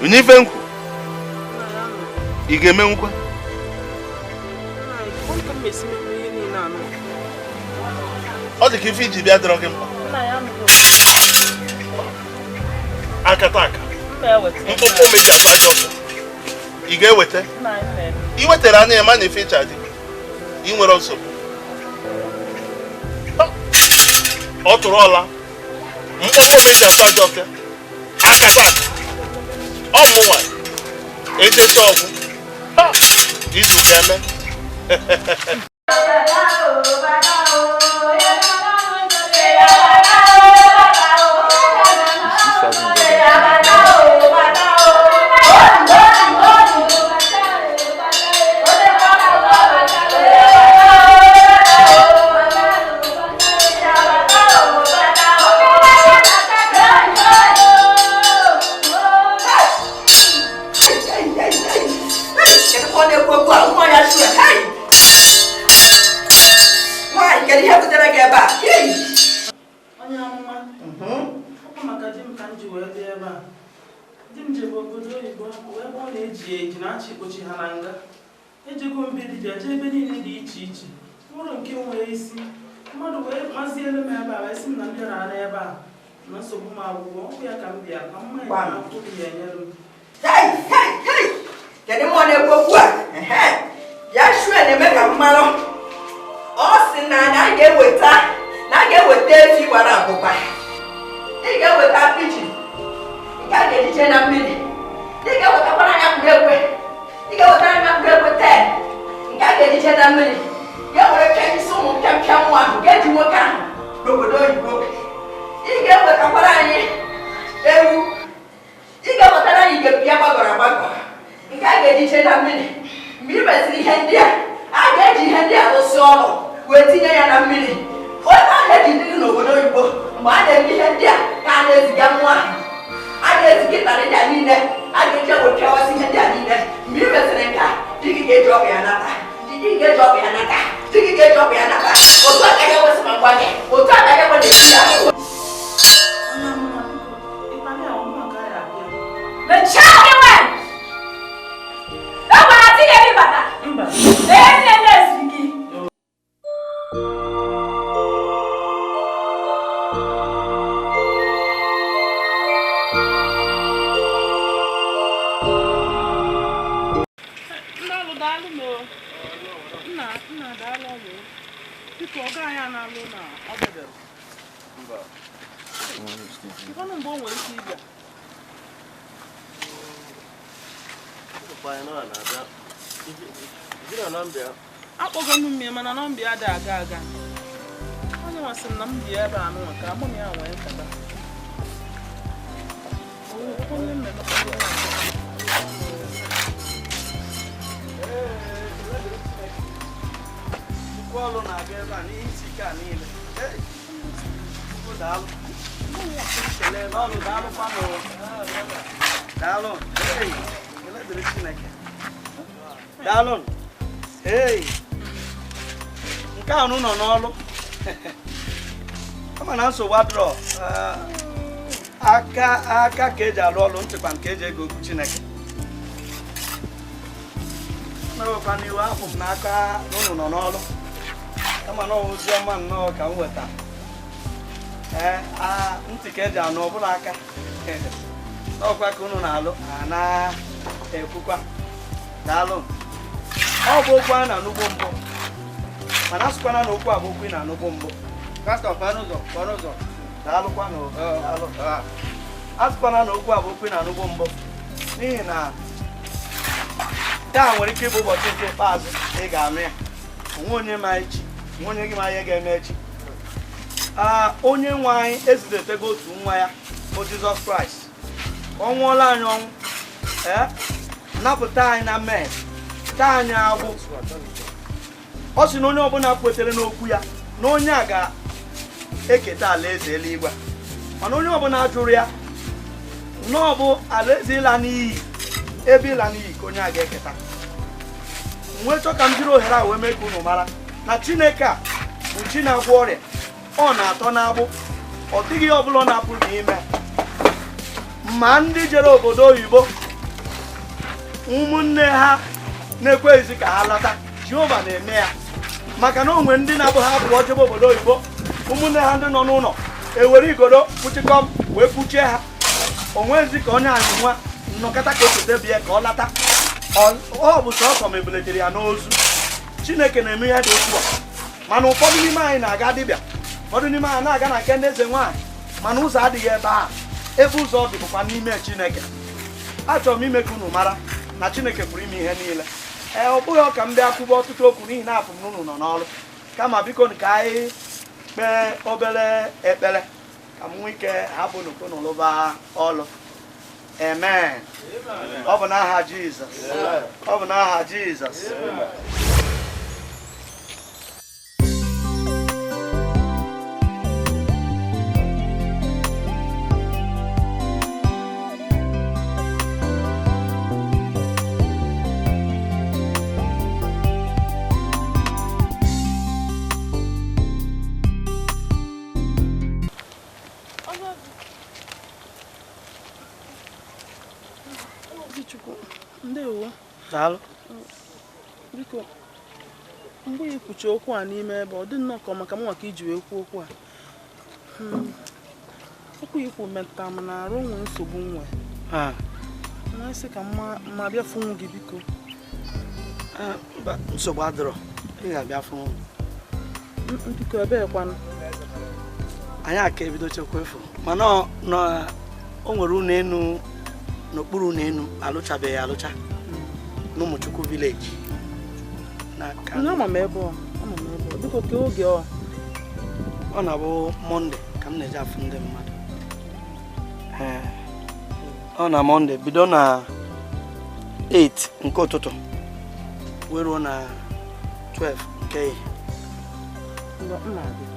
N'ife nkwu, ị ga-emenwukwa? Ọ dị ka ife iji bịa dọrọ gị mkpa. Akata aka mkpụkpụ meji atụ aja ọkụ, ị ga-eweta? Ị wetara anụ ya ma na efe ịcha dị, ị nwere nsogbu. Ọ tụrụ ọla mkpụkpụ meji atụ aja ọkụ, akata aka ọ mụnwa ejecha ọgwụ izu ga-eme. Onye amụma, ọ maka di m ka m ji wee bịa ebe a. Di m jebe obodo oyibo wee ebe ọ na-eji eji na-achị ikpochi ha na nga. Ejego mbe dibịa jee ebe niile dị iche iche, nwụrụ nke nwere isi. Mmadụ wee mazielu m ebe a wee sị m na m bịara n'ebe a na nsogbu m agwụgwọ. Ọkụ ya ka m bịa ka mma ya akwụ ya enyere m. Kedu mmụọ na-ekwu okwu a? Ya shue na-eme ka m mara. Ọ sị na a ga-eweta efi gbara abụba. Ị ga-eweta pijin nke a ga-ejiche na mmiri. Ị ga-ewetakwara anya mkpụrụ ekwe. Ị ga-ewetara anya mkpụrụ ekwe 10 nke a ga-ejiche na mmiri. Ga-ewere isi ụmụ mpịampịa nwa ahụ ga-eji nwoke ahụ n'obodo oyibo. Ị ga-ewetakwara anyị ewu. Ị ga-ewetara anyị igepi ya gbagọrọ agbagọ nke a ga-ejiche na mmiri. Mgbe ị mesịrị ihe ndị a, a ga-eji ihe ndị a rụsị ọrụ wee tinye ya na mmiri. Onye ahụ eji ndị n'obodo oyibo mgbe a na-eme ihe ndị a ka a na-eziga nwa ahụ, a ga-eziga ịtarị ndị a niile, a ga-eji ewepịawasị ihe ndị a niile. Mgbe ị mesịrị nke a, di gị ga-eji ọkụ ya nata. Di gị ga-eji ọkụ ya nata. Di gị ga-eji ọkụ ya nata. Otu a ka ya wesị ma gwa gị. Otu a ịbata. Ee, nne na-esi gị. Akpọgo m mmiri mana nọmba ya dị aga aga. Onye nwasị m na m bi ebe a nụnwa ka mụ na ya nwee nkata. Ọlụ na-aga ebe a n'ihe isi ike a niile. Daalụ. Ọlụ daalụkwanụ. Daalụ. Ekele dịrị Chineke. Daalụ. Ee. Nke a nọ n'ọlụ. Ama na nsogbu adịrọ. Aka aka ka eji alụ ọlụ ntịkwa nke eji ego okwu Chineke. Mewekwa n'iwu afọ m n'aka na unu nọ n'ọlụ. Kama na ozi ọma nnọọ ka m weta. Ee, ntị ka eji anụ ọbụla aka. N'ọkwa ka unu na-alụ, a na-ekwukwa. Daalụ. Ọ bụ okwu a na-anụgbo mbụ. Mana asụkwana na okwu a bụ okwu ị na-anụgbo mbụ. Pastọ, pụọ n'ụzọ, pụọ n'ụzọ. Daalụkwanụ. Daalụ. Asụkwana na okwu a bụ okwu ị na-anụgbo mbụ. N'ihi na taa nwere ike ịbụ ụbọchị nke ikpeazụ ị ga-anụ ya. Onwe onye ma echi, onwe onye gị ma ihe ga-eme echi. Onye nwe anyị ezidetego otu nwa ya bụ Jizọs Kraịst. Ọ nwụọla anyị ọnwụ, napụta anyị na mmehie, taa anyị agbụ. Ọ sị na onye ọbụla kwetere n'okwu ya na onye a ga-eketa alaeze eluigwe. Mana onye ọbụla jụrụ ya na ọ bụ alaeze ịla n'iyi, ebe ịla n'iyi ka onye a ga-eketa. Nwee chọọ ka m jiri ohere a wee mee ka unu mara na Chineke a bụ chi na-agwọ ọrịa, ọ na-atọ n'agbụ, ọ dịghị ọbụla ọ na-apụrụ n'ime. Ma ndị jere obodo oyibo, ụmụnne ha na-ekweghịzi ka ha lata, Jehova na-eme ya. Maka na onwe ndị na-abụ ha pụọ jebe obodo oyibo, ụmụnne ha ndị nọ n'ụlọ ewere igodo kpuchikọm wee kpuchie ha. Onwezi ka onye anyị nwa nnọkọta ka o cheta ka ọ lata. Ọ bụ sọsọ ma ebuletere ya n'ozu. Chineke na-eme ihe dị otu a. Mana ụfọdụ n'ime anyị na-aga dibịa, ụfọdụ n'ime anyị na-aga na nke ndị eze nwaanyị, mana ụzọ adịghị ebe a. Ebe ụzọ dị bụkwa n'ime Chineke. Achọrọ m ime ka unu mara na Chineke pụrụ ime ihe niile. Ee, ọ bụghị ọka m bịa kwụba ọtụtụ okwu n'ihi na afụ m n'unu nọ n'ọrụ. Kama biko ka anyị kpee obere ekpere ka m nwee ike hapụ unu ka unu lụba ọlụ. Amen. Ọ bụ n'aha Jizọs. Ọ bụ n'aha Jizọs. Ndewo. Daalụ. Biko, mgbe ị kwuchi okwu a n'ime ebe ọ dị nnọọ ka maka mụnwa ka iji wee kwuo okwu a. Okwu ikwu metụtara m na arụ nwee nsogbu nwe. Na-asị ka mma bịa fụnwu gị biko. Mba, nsogbu adịrọ. Ị ga-abịa fụnwu. Biko ebee kwanụ? Anyị aka ebido chekwa efu. Mana o nwere ụlọ enu n'okpuru ụlọ enu alụchabeghị alụcha n'Ụmụchukwu village. Ama m ebe ọ, ama m ebe ọ. Biko ka oge ọ. Ọ na-abụ Mọnde ka m na-eje afụ ndị mmadụ. Ọ na Mọnde bido na 8 nke ụtụtụ wee ruo na 12 nke ehihie. M na-abịa.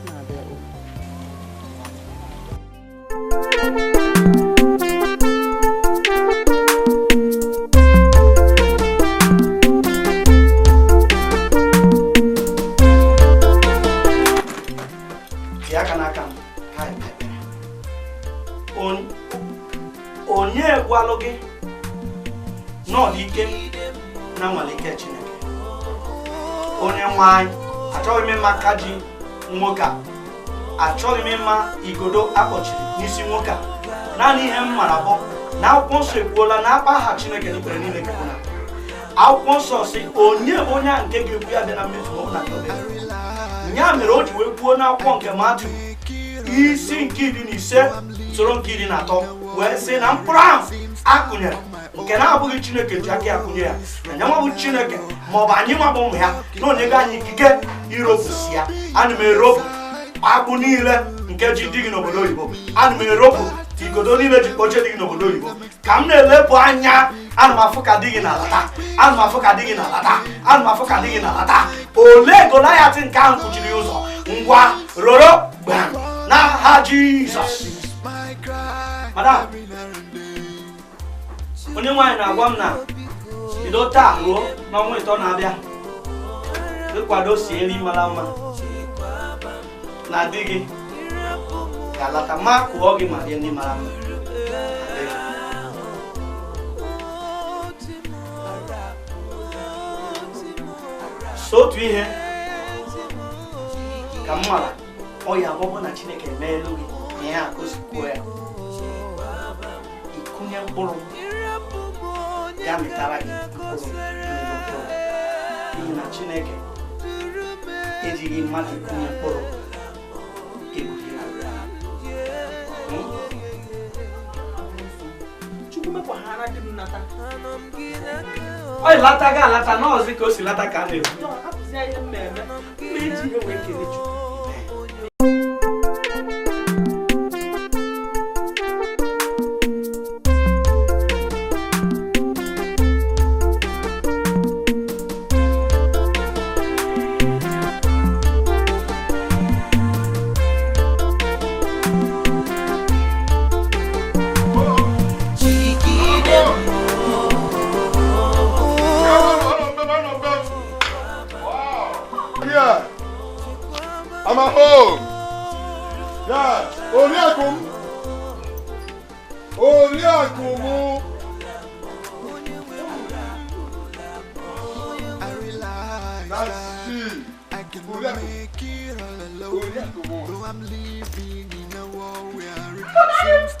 M na-abịa o. Onye gwalụ gị na ọ dị ike Na-anwale ike Chineke. Onye nwe anyị, achọghị m ịma aka ji nwoke a, achọghị m ịma igodo akpọchiri n'isi nwoke a. Naanị ihe m mara bụ na akwụkwọ nsọ ekwuola na akpa aha Chineke n'ikpere niile ka na akwụkwọ nsọ si onye bụ onye a nke ga-ekwu ya bịa na mmezu ma ọ bụ na ya mere o ji wee kwuo n'akwụkwọ nke Matiu isi nke 15 usoro nke 13 wee sị na mkpụrụ ahụ akụnyere nke na-abụghị Chineke ji aka ya kụnye ya na nyanwa bụ Chineke ma ọ bụ anyị nwa bụ ụmụ ya na onye ga anyị ikike iropusi ya. Ana m eropu agbụ niile nke ji dị gị n'obodo oyibo, ana m eropu igodo niile ji kpọchie dị gị n'obodo oyibo. Ka m na-elepụ anya, ana m afụ ka di gị na-alata, ana m afụ ka di gị na-alata, ana m afụ ka di gị na-alata. Olee Goliat nke ahụ kpuchiri ụzọ? Ngwa roro gbam n'aha Jizọs. Madam, onye nwaanyị na-agwa m na bido taa ruo n'ọnwa 3 na-abịa, ịkwado sie nri mara mma na di gị ga-alata ma kụọ gị ma rie nri mara mma. So otu ihe ka m mara, ọ ya bụ na Chineke emeelu gị na ihe a ka o si kwuo ya, ịkụnye mkpụrụ ya mịtara gị mkpụrụ mkpụrụ, n'ihi na Chineke ejighị mmadụ ịkụnye mkpụrụ egwuregwu. Ọ lata ga alata n'ọzi ka o si lata ka a na-ekwu. I'm at home. Yes. Oriakụ m. Oriakụ m. That's she. Oriakụ. Oriakụ m. I'm living in a world where it seems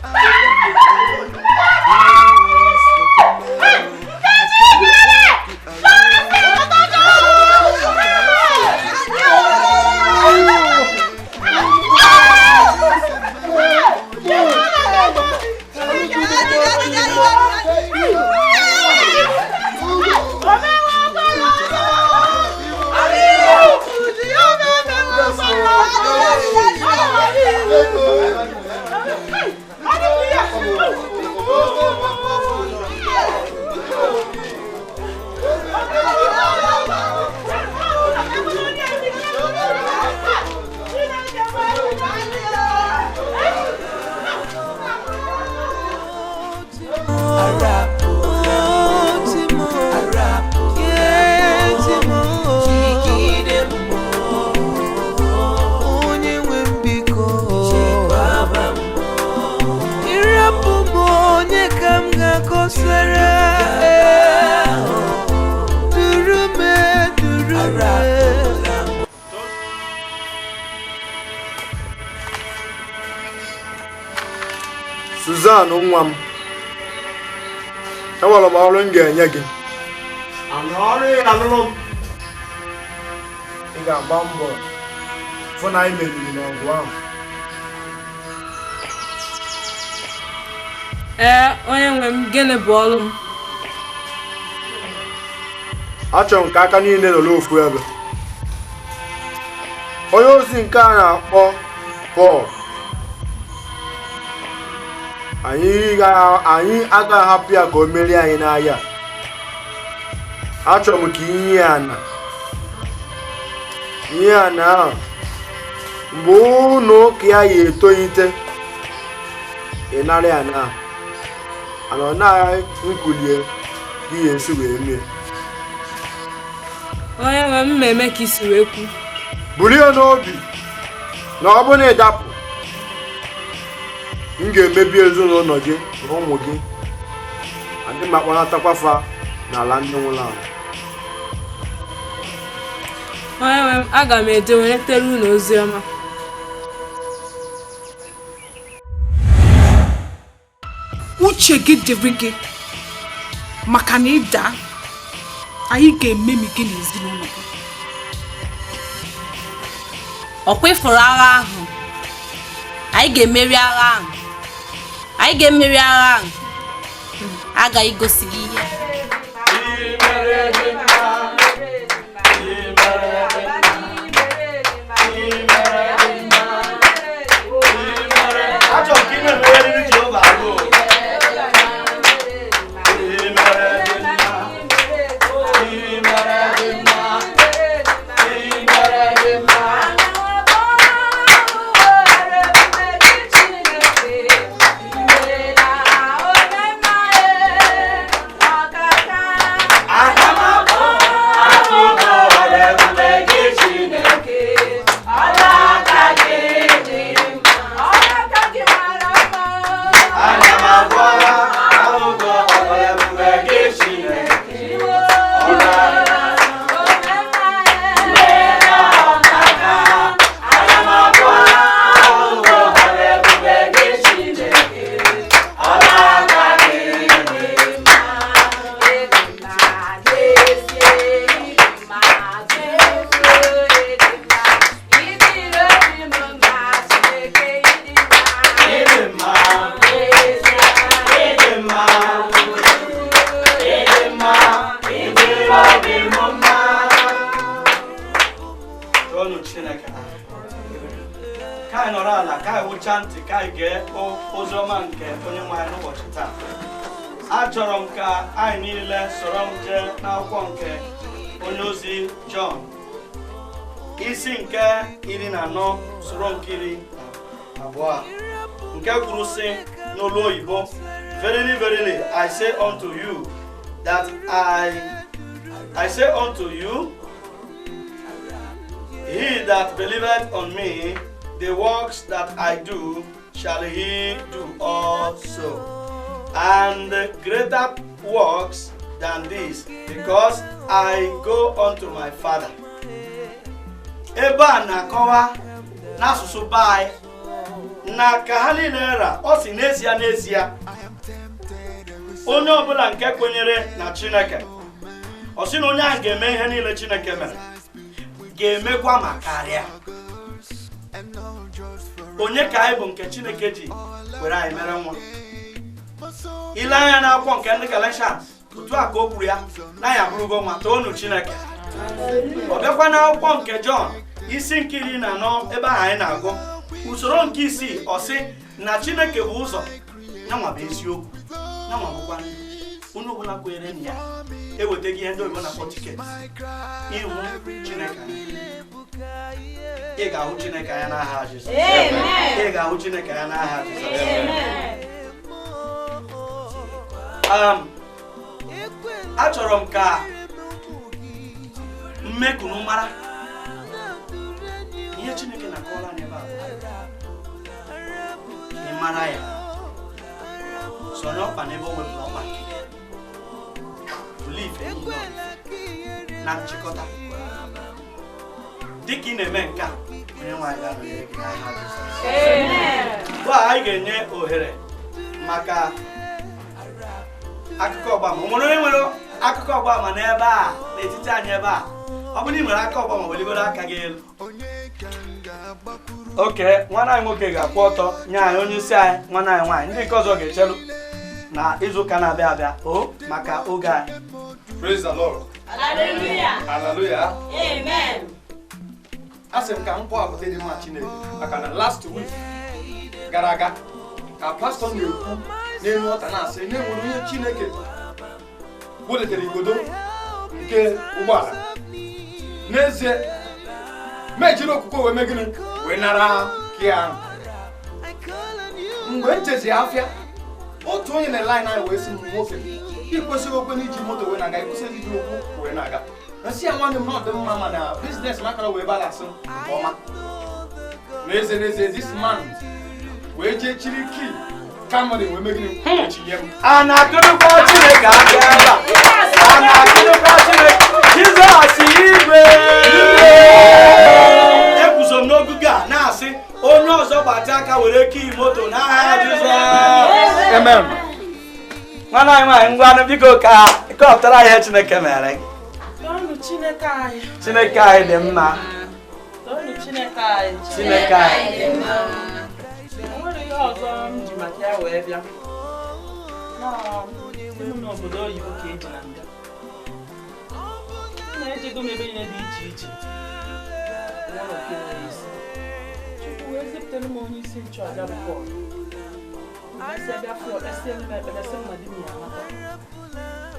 Suzanne nwa m, enwere m ọrụ m ga-enye gị. Ị ga-agba mbọ fụ na anyị meriri n'ọgụ ahụ. Ee, onye nwe m, gịnị bụ ọrụ m? Achọrọ m ka aka niile nọrọ ofu ebe. Onye ozi nke a na-akpọ Pọl, anyị agaghị ahapụ ya ka o merie anyị n'ahịa. Achọrọ m ka ihe ya na ahụ mgbe ụlọ ụka ya ya etolite, ị nara ya na ana ọ naghị nkulie gị ya esi wee mee. Onye nwe m eme ka isi wee kwu. Buru ya n'obi na ọ bụrụ na ị dapụ, m ga-emebi ezinụlọ gị na ụmụ gị, adị m akpọnatakwa fa N'ala ndị nwụrụ anwụ. Onye nwe m, aga m eje were tere unu ozi ọma. Uche gị dịrị gị maka na ịda anyị ga-ememi gị n'ezinụlọ gị. Ọkwa ịfụrụ agha ahụ, anyị ga-emeri agha ahụ, anyị ga-emeri agha ahụ, agaghị gosi gị ihe. Achọrọ m ka anyị niile soro m jee n'akwụkwọ nke onye ozi Jọn isi nke 14 soro nke 12 nke kwuru sị n'olu oyibo, verily verily I say unto you that I say unto you, he that believeth on me, the works that I do shall he do also, and greater works than this, because I go unto my Father. Ebe a na-akọwa n'asụsụ be anyị na ka ha niile ra, ọ si n'ezie n'ezie onye ọbụla nke kwenyere na Chineke, ọ sị na onye ahụ ga-eme ihe niile Chineke mere, ga-emekwa ma karịa. Onye ka anyị bụ nke Chineke ji were anyị mere nwa? Ile anya n'akwụkwọ nke ndị Galatians, otu a ka o kwuru ya na ya abụrụgo nwa, toonu Chineke. Ọ bịakwa n'akwụkwọ nke Jọn isi nke 14 ebe ahụ anyị na-agụ usoro nke 6, ọ sị na Chineke bụ ụzọ, yanwa bụ eziokwu, yanwa bụkwa ndụ. Onye ọbụla kwenyere na ya ewetaghị ihe ndị oyibo na-akpọ tiketi ịhụ Chineke anya. Ị ga-ahụ Chineke anya n'aha Jizọs. Ị ga-ahụ Chineke anya n'aha Jizọs. Achọrọ m ka mmekunu mara ihe Chineke na-akọwara anyị ebe a. Ị mara ya sonye ọkpa n'ebe o wepụrụ ọkpa nke gị, bulie ife niile na nchịkọta. Dịka ị na-eme nke a, onye nwe anyị ga-anọnyere gị n'aha Jizọs. Ugbu a anyị ga-enye ohere maka akụkọ ọgbama. O nwere onye nwere akụkọ ọgbama n'ebe a, n'etiti anyị ebe a? Ọ bụrụ na ị nwere aka ọgbama, weligoro aka gị elu. Oke nwanne anyị nwoke ga-akwụ ọtọ nye anyị onye isi anyị, nwanne anyị nwaanyị, ndị nke ọzọ ga-echelu na izu ụka na-abịa abịa o maka oge anyị. Praise the Lord. Hallelujah. Hallelujah. Amen. Asị m ka m kpọọ dị mma Chineke maka na last week gara aga ka pastọ na-ekwu n'elu ọta na-asị na-enwere onye Chineke welitere igodo nke ụgbọala. N'ezie, ma ejiri okwukwe wee mee gịnị wee nara kia ahụ. Mgbe m chezi afịa, otu onye na line anyị wee sị m, nwoke, ị kwesịghị okwe n'iji moto wee na-aga, ị kwesịghị iji ụkwụ wee na-aga. Nsị ya nwanne m na ọ dị mma mana biznes m akara wee balasị nke ọma. N'ezie n'ezie, this man wee jee chiri kii Camry wee mee gịnị echinye m. A na-atụrụkwa Chineke aka ebe a. A na-atụrụkwa Chineke. Jizọs igwe. Eguzo m n'ogugo a na-asị onye ọzọ gbata aka were kii moto n'aha Jizọs. Amen. Nwanne anyị nwaanyị ngwanụ biko ka kọpụtara ihe Chineke mere gị. Toonu Chineke anyị. Chineke anyị dị mma. Toonu Chineke anyị. Chineke anyị dị mma. O nwere ihe ọzọ m ji maka ya wee bịa. Ịnụ n'obodo oyibo ka eji na nga. M na-ejego m ebe niile dị iche iche. Nwere oke nwere isi. Chukwu wee zipụtere m onye isi nchụaja bụ Pọl. Esi abịa fụ ekpesielu m ekpere sị m na di m ya anata.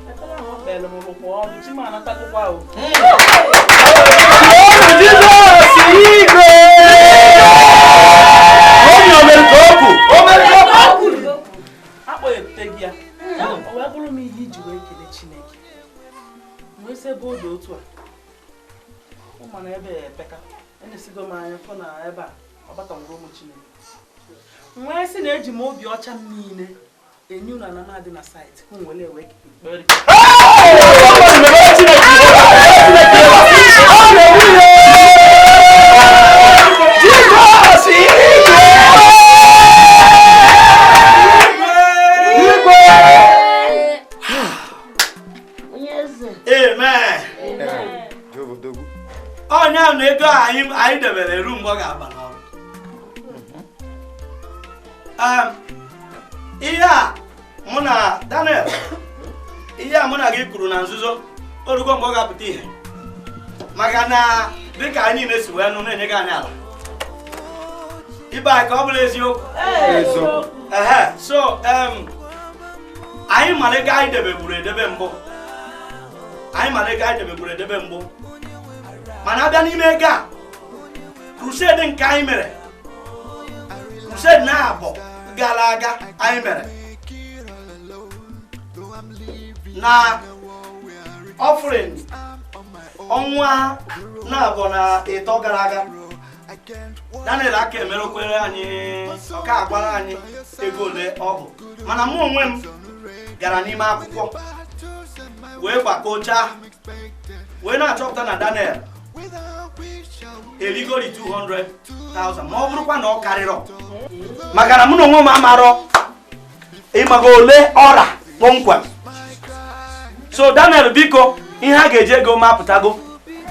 Ekpere ahụ ọ kpere m bụkwa ọrụ chi m anatagokwa o. Jizọs igwe. Onye o mere ka o kwu? O mere ka o kwu? Akpọghepụta gị ya. O wee bụrụ m ihe iji wee kelee Chineke. Wee sị ebe ọ dị otu a. Ụmụ na ebe ya epeka. Enesigo m anya fụ na ebe a ọ gbatanwuru ụmụ Chineke. Nwee sị na eji m obi ọcha m niile enye unu ana m adị na saịtị ka m were wee kpere. Jizọs igwe. Igwe. Amen. Onye ahụ na ego anyị debere eru mgbe ọ ga-aba n'ọrụ. Ihe a mụ na Daniel, ihe a mụ na gị kwuru na nzuzo orugo mgbe ọ ga-apụta ihe. Maka na dịka anyị niile si wee nụ na-enye gị anyị ala. Ibe anyị ka ọ bụla eziokwu. Ehe, so anyị mara ego anyị debegburu edebe mbụ. Anyị mara ego anyị debegburu edebe mbụ. Mana abịa n'ime ego a, crusade nke anyị mere, crusade na-abọ gara aga anyị mere na offering ọnwa na-abọ na ịtọ gara aga, Daniel aka emerekwere anyị ọka agwara anyị ego ole ọ bụ. Mana mụ onwe m gara n'ime akwụkwọ wee gbakọchaa wee na-achọpụta na Daniel erigori 200,000 ma ọ bụrụkwa na ọ karịrọ. Maka na mụ na onwe m amarọ ịmaga ole ọra kpọmkwem. So Daniel biko ihe a ga-eji ego mapụtago,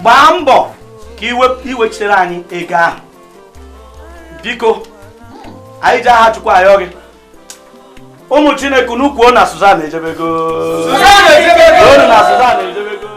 gbaa mbọ ka iwechitere anyị ego ahụ. Biko anyị ji aha Chukwu ayọ gị. Ụmụ Chineke unu kwuo na Suzan ejebego. Suzan ejebego. Na Suzan ejebego.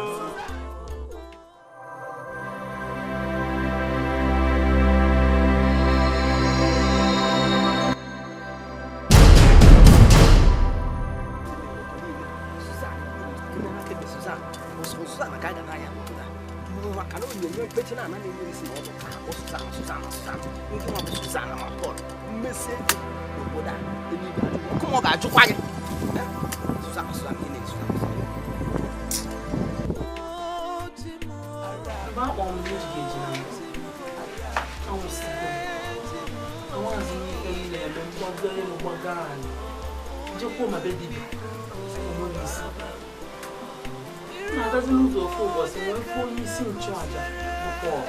Na-agazi n'ụzọ ofu ụbọchị wee fụ onye isi nchụaja bụ Pọl.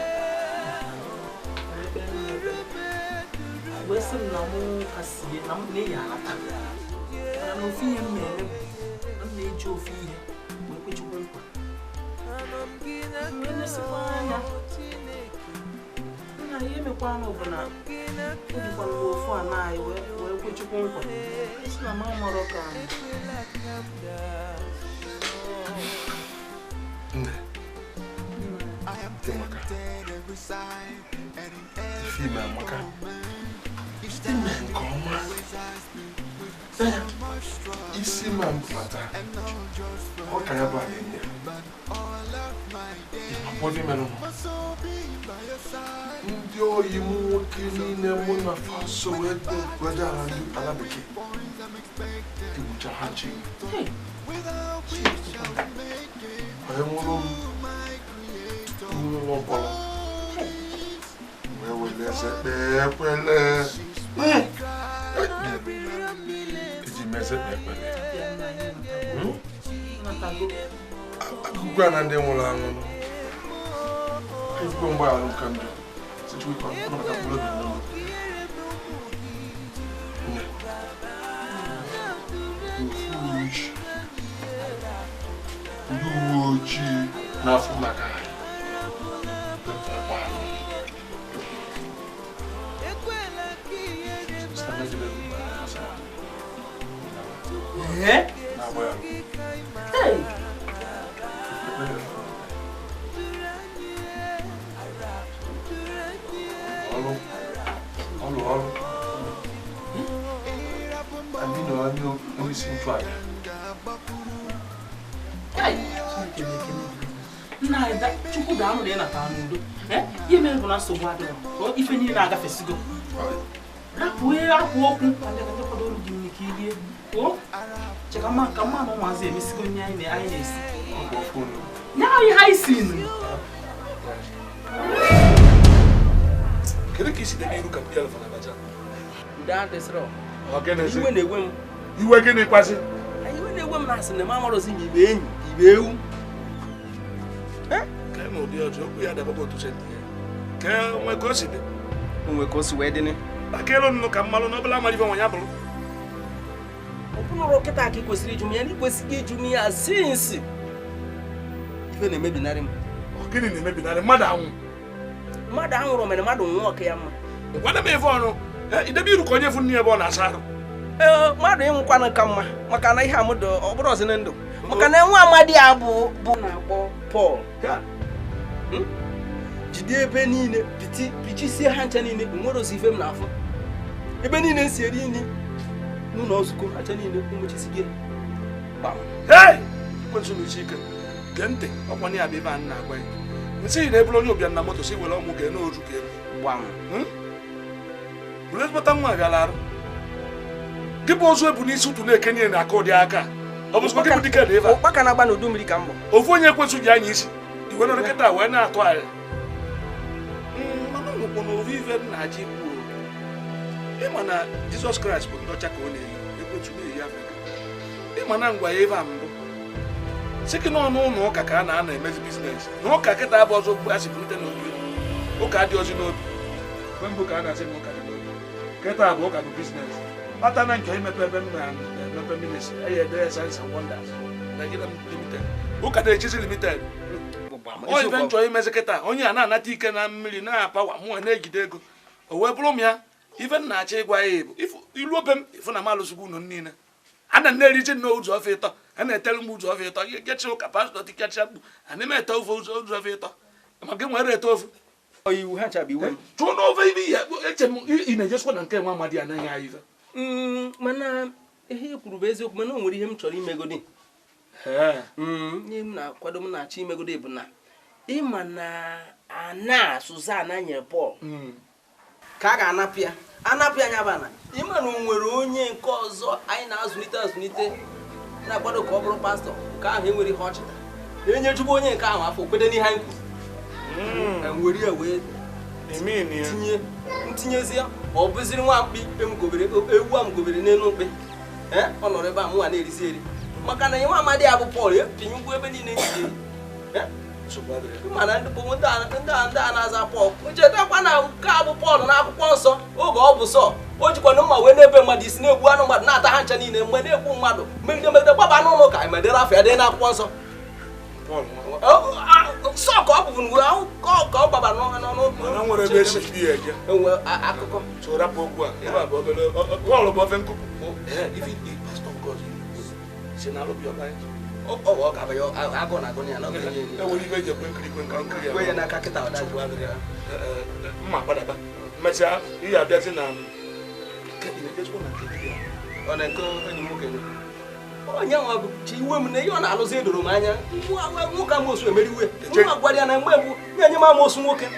Wee sị m na mụ kasie na m na-eyi anata. Mana na ofu ihe m na-eme bụ na m na-eji ofu ihe wee kwechukwu nkwa. Wee nesikwa anya nna ihe emekwanụ bụ na o jikwara ofu ana anyị wee kwechukwu nkwa. Sị na m amarọ ka Nne, Amaka, ife ime amaka, ime nke ọma. Isi ma mbata, ọ ka ya bụ ala enye. Ịmakwa ife mere nụ. Ndị oyi m nwoke niile mụ na fa so wee dị ala bekee. Egbucha ha nche. Onye nwụrụ m n'ụlọ mkpọrọ wee were eze kpee ekwele. Eji meze ekpere. Akụkọ na ndị nwụrụ anwụ. Ezigbo mgbaghara nke ndụ. Si Chukwu ka ọ nabata mkpụrụ obi n'ụlọ. Nne. Ndị uwe ojii na-afụ maka anyị. Hey! Ọlụ. Ndị nọ onye isi nchụaja. Nna anyị Chukwu ga-anụ na ị natara n'udo. Ihe mere bụ na nsogbu adịrọ. Ife niile na-agafesigo. Rapụ okwu ka ndị kwado olu gị ka irie. O cheka mma ka mma na ụmụazị emesigo nye anyị na-esi. Nye anyị ha isi nụ. Kedu ka isi debe iru ka ndị alfa na abacha? Udo adịsịrọ. Iwe na-ewe m. Iwe gịnị kwasị? Iwe na-ewe m na asị na m amarọzi ma ibe enyi ibe ewu. Ka e ụdị ọjọọ okwu ya dabakwa otu senti. Ka onwe ka o si dị. Onwe ka o si wee dị ni. Aka elu nnụ ka mmalụ na ọbụla amara ife nwa ya bụrụ. Ọ bụrụ kịta ka ị kwesịrị ịjụ m ya na ị kwesịghị ịjụ m ya sinsi. Ife na-emebinarị m. Ọ gịnị na-emebinarị mmadụ anwụ? Mmadụ anwụrụ mere mmadụ nwụọ ka ya mma. Gwana m ife ọnụ. Idebe iru ka onye fụ nne ebe ọ na-asa arụ. Ee, mmadụ ịnwụkwanụ ka mma maka na ihe amụdụ ọ bụrụ ọzọ na ndụ. Maka na nwa amadi ya bụ na-akpọ Pọl. Jide ebe niile pichisie ha ncha niile nwere ozi ife m na-afụ. Ebe niile si eri nri n'ụlọ nzukọ ha ncha niile ụmụchisi gị. Gbam. Hey! Ekwensu na ike. Gee ntị ọkwa ya bụ ebe a na-agwa ya. Nsị na eburu onye ụbịam na moto si were ọmụ gee n'oru ka elu. Gbam. Bụrụ ezigbo nwa gara arụ. Gị bụ ozu ebu n'isi ụtụ na-ekenye na aka ụdị aka. Ọ bụ gị bụ dike dị ebe a. Ụkpaka na-agba n'udu mmiri ka mbọ. Ofu onye ekwensu ji anya isi. Iwe nọrọ kịta wee na-atụ anyị. Mana ọ nwekwa na ofu ife m na-achọ ikwu. Ịma na Jizọs Kraịst bụ ndị ọcha ka ọ na-eyi, ekwensu na-eyi Afrịka. Ịma na ngwa ya ebe a mbụ. Sị gị n'ọnụ ụlọ ụka ka a na-ana emezi biznes. Na ụka kịta abụ ọzọ a si bulite n'obi. Ụka adị ọzọ n'obi. Mgbe mbụ ka a na-asị na ụka dị n'obi. Kịta bụ ụka bụ biznes. Kpata na nke imepe ebe m na-emepe ministry, eyi ede Signs and Wonders, Nigeria Limited. Ụka na-echizi limited. Ọ ife nchọ imezi kịta, onye a na-anata ike na mmiri na-apawa mụọ na-ejide ego. O wee bụrụ m ya, ife m na-achọ ịgwa ya bụ ilu obe m ịfụ na m alụsịgo unu niile. A na na-eriji nnọọ ụzọ ofe ịtọ, a na-etere m ụzọ ofe ịtọ, gechi ụka pastọ tikacha mkpu, a na-eme ete ofe ụzọ ofe ịtọ. Ma gị nwere ete ofe. Iwu ha chabụ iwe. Chụọ n'ofe ibe ihe eche m ị na-ejesikwa na nke nwa amadi anaghị anyị ife. Mana ihe i kwuru bụ eziokwu mana o nwere ihe m chọrọ imegodi. Ihe m na-akwado m na-achọ imegodi bụ na ịma na ana Suzana nyere Pọl ka a ga-anapụ ya anapụ ya anya bụ ana ịma na o nwere onye nke ọzọ anyị na-azụlite azụlite na-akwado ka ọ bụrụ pastọ nke ahụ enwere ihe ọ chịtara na-enyechukwu onye nke ahụ afọ kwede n'ihe anyị kwuru were ya wee tinye ntinyezie ọ bụziri nwa mkpi emgobere ewu a mgobere n'elu mkpi ọ nọrọ ebe a mụnwa na-erizi eri maka na nwa amadi ya bụ Pọl epinye ụgwọ ebe niile njide mana ndị a na-aza Pọl nchetakwa na nke a bụ Pọl n'akwụkwọ nsọ oge ọ bụ sọ o jikwana mma wee na-ebe mmadụ isi na-egbu anụ mmadụ na-ata ha ncha niile mgbe na-egbu mmadụ megide megide gbaba n'ụlọ ụka emedere afọ ya dị n'akwụkwọ nsọ sọ ka ọ bụ ka ọ gbaba n'ọnụ nwere ebe esi ya eje enwe akụkọ so rapụ okwu a ebe a bụ obere Pọl bụ ofe nkụpụ ife pastọ nke ọzọ si na alụbi ọba ya ọ ga-abụ ya agụ na agụ ya na enwere ife eji ekwe nkiri kwe nkiri kwe ya n'aka kịta ọ dajụ mma gbadaba mmesịa ihe abịazi na ọ na nke enyi m nwoke onye nwa bụ chi iwe m na ihe ọ na-alụzi edoro m anya nwoke amosu emeriwe nwa gwara ya na mgbe mbụ nye nye m amosu nwoke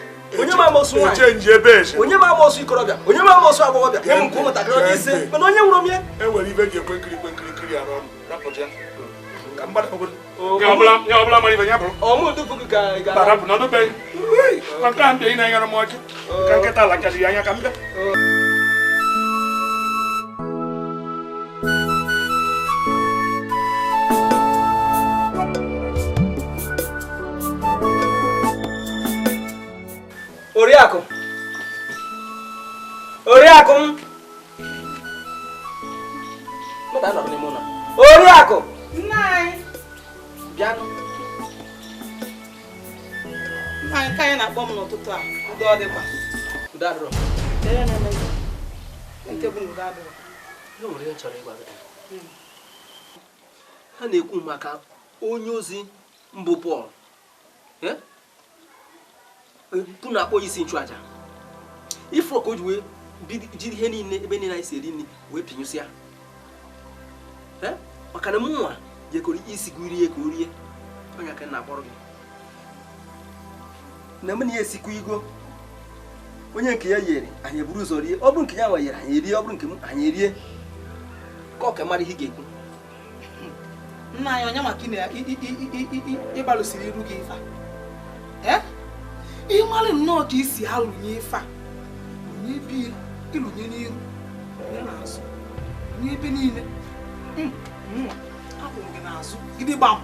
onye m amosu nwaanyị onye m amosu ikorobịa onye m amosu agbọghọbịa nye m nke ụmụntakịrị dị ise mana onye nwụrụ m ya enwere ife eji ekwe nkiri kwe nkiri nkiri arụ ọnụ rapụta ya ka mgbada ya ọbụla mara ife ya bụrụ ọmụ dupu gị ka ị ga rapụ na ọdụbeghị ka nke a mbịa ị na-enyere m ọjị ka nkịta alakaziri anya ka m bịa. Oriakụ. Oriakụ m. Mmadụ anọrọ n'ime ụlọ. Oriakụ. Nna anyị. Bịanụ. Nna anyị ka anyị na-akpọ m n'ụtụtụ a. Udo ọ dịkwa. Udo adịrọ. Nke bụ udo adịrọ. E nwere ihe m chọrọ ịgwa gị. Ha na-ekwu maka onye ozi mbụ Pọl. Mpụ na-akpọ isi nchụaja. Ifuru ka o ji wee jiri ihe niile ebe niile anyị si eri nri wee pinyụsịa. Maka na mụnwa jekọrọ isi gị rie ka o rie. Onye aka na-akpọrọ gị. Na mụ na ya esikwa igo. Onye nke ya yere anyị eburu ụzọ rie. Ọ bụrụ nke ya nwa yere anyị erie, ọ bụrụ nke m anyị erie. Ka ọ ka mara ihe ị ga-ekwu. Nna anyị onye maka ịgbalụsiri iru gị ife a. Ịmalị nnọọ ka isi alụnye ife a. Lụnye ebe ịlụnye n'iru, lụnye n'azụ, lụnye ebe niile. Akwụ m gị n'azụ, gidigba m.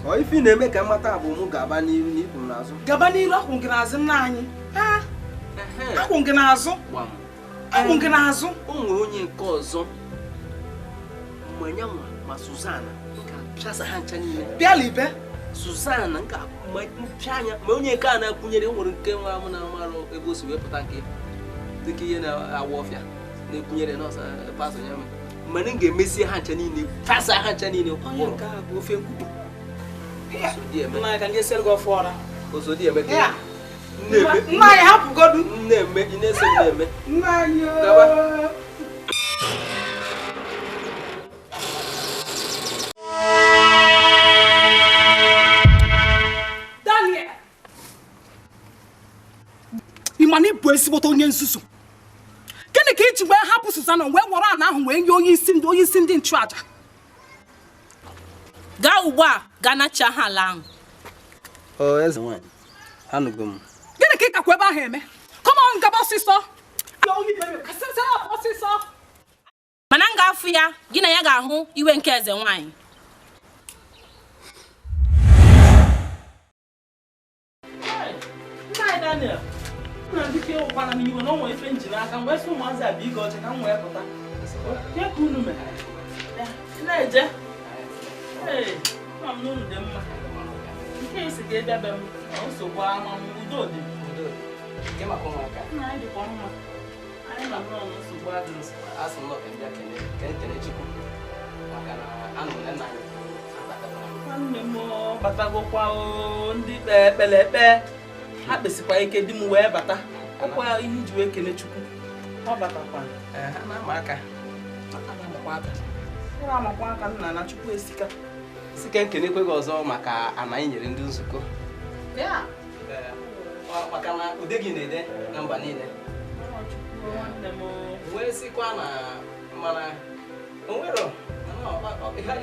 Ọ ife ị na-eme ka mmata bụ mụ ga-aba n'iru na ịkwụ m n'azụ. Gaba n'iru, akwụ m gị n'azụ nna anyị. Akwụ m gị n'azụ. Akwụ m gị n'azụ. O nwere onye nke ọzọ mgbe nyanwa ma Suzana nke apịasa ha ncha niile. Bịa libe. Suzana nke mpịa anya ma onye nke a na-akwụnyere nwere nke nwa mụ na amarụ ebe o si wee pụta nke dịka ihe na-awa ọfịa na-ekwunyere nọọsụ pasọ ya mgbe m ga-emesi ha ncha niile pasa ha ncha niile. Onye nke a bụ ofe nkwukpu. Nna anyị ka ndị esere gị ofe ọra. Ozodi eme ka nna anyị hapụgodu. Nna-eme ị na-eso m na-eme. Nna anyị. Daniel, ị ma na ị bụ ezigbote onye nzuzu. Gịnị ka iji wee hapụ Suzana wee were ala ahụ wee nye onye isi ndị nchụaja? Gaa ugbu a gaa nacha ha ala ahụ. Ọ eze nwaanyị, anụgo m. Gịnị ka ị kakwa ebe ahụ eme? Come on, gaba ọsịsọ. Mana m ga-afụ ya, gị na ya ga-ahụ iwe nke eze nwaanyị. Nna Daniel, nna dike ụkwana m iwe na ọ nwere ife nji n'aka m wee sị ụmụazị a bụ ige ọcha ka m wee pụta. Ke ka unu mere? Na-eje. Ee, nna m n'unu dị mma. Nke isi ka ị bịa be m, nsogbu ama m, udo dị. Nna anyị dịkwa mma. Anyị na nnọọ nsogbu adịrị. Asị m nọ ka m bịa kene Chukwu maka na anụ m na nna anyị abatagoro. Nwanne m batagokwa ndị kpee ekpere ekpe. Ha kpesikwa ike di m wee bata. Ọkwa ihe iji wee kene Chukwu. Ọ batakwa. Ha na-ama aka. Ha na-amakwa aka. Ha na-amakwa aka nna na Chukwu esika. Sike nkenekwe gị ọzọ maka ana anyị nyere ndị nzukọ. Maka na ude gị na-ede na mba niile. Wee sịkwa na mana onwero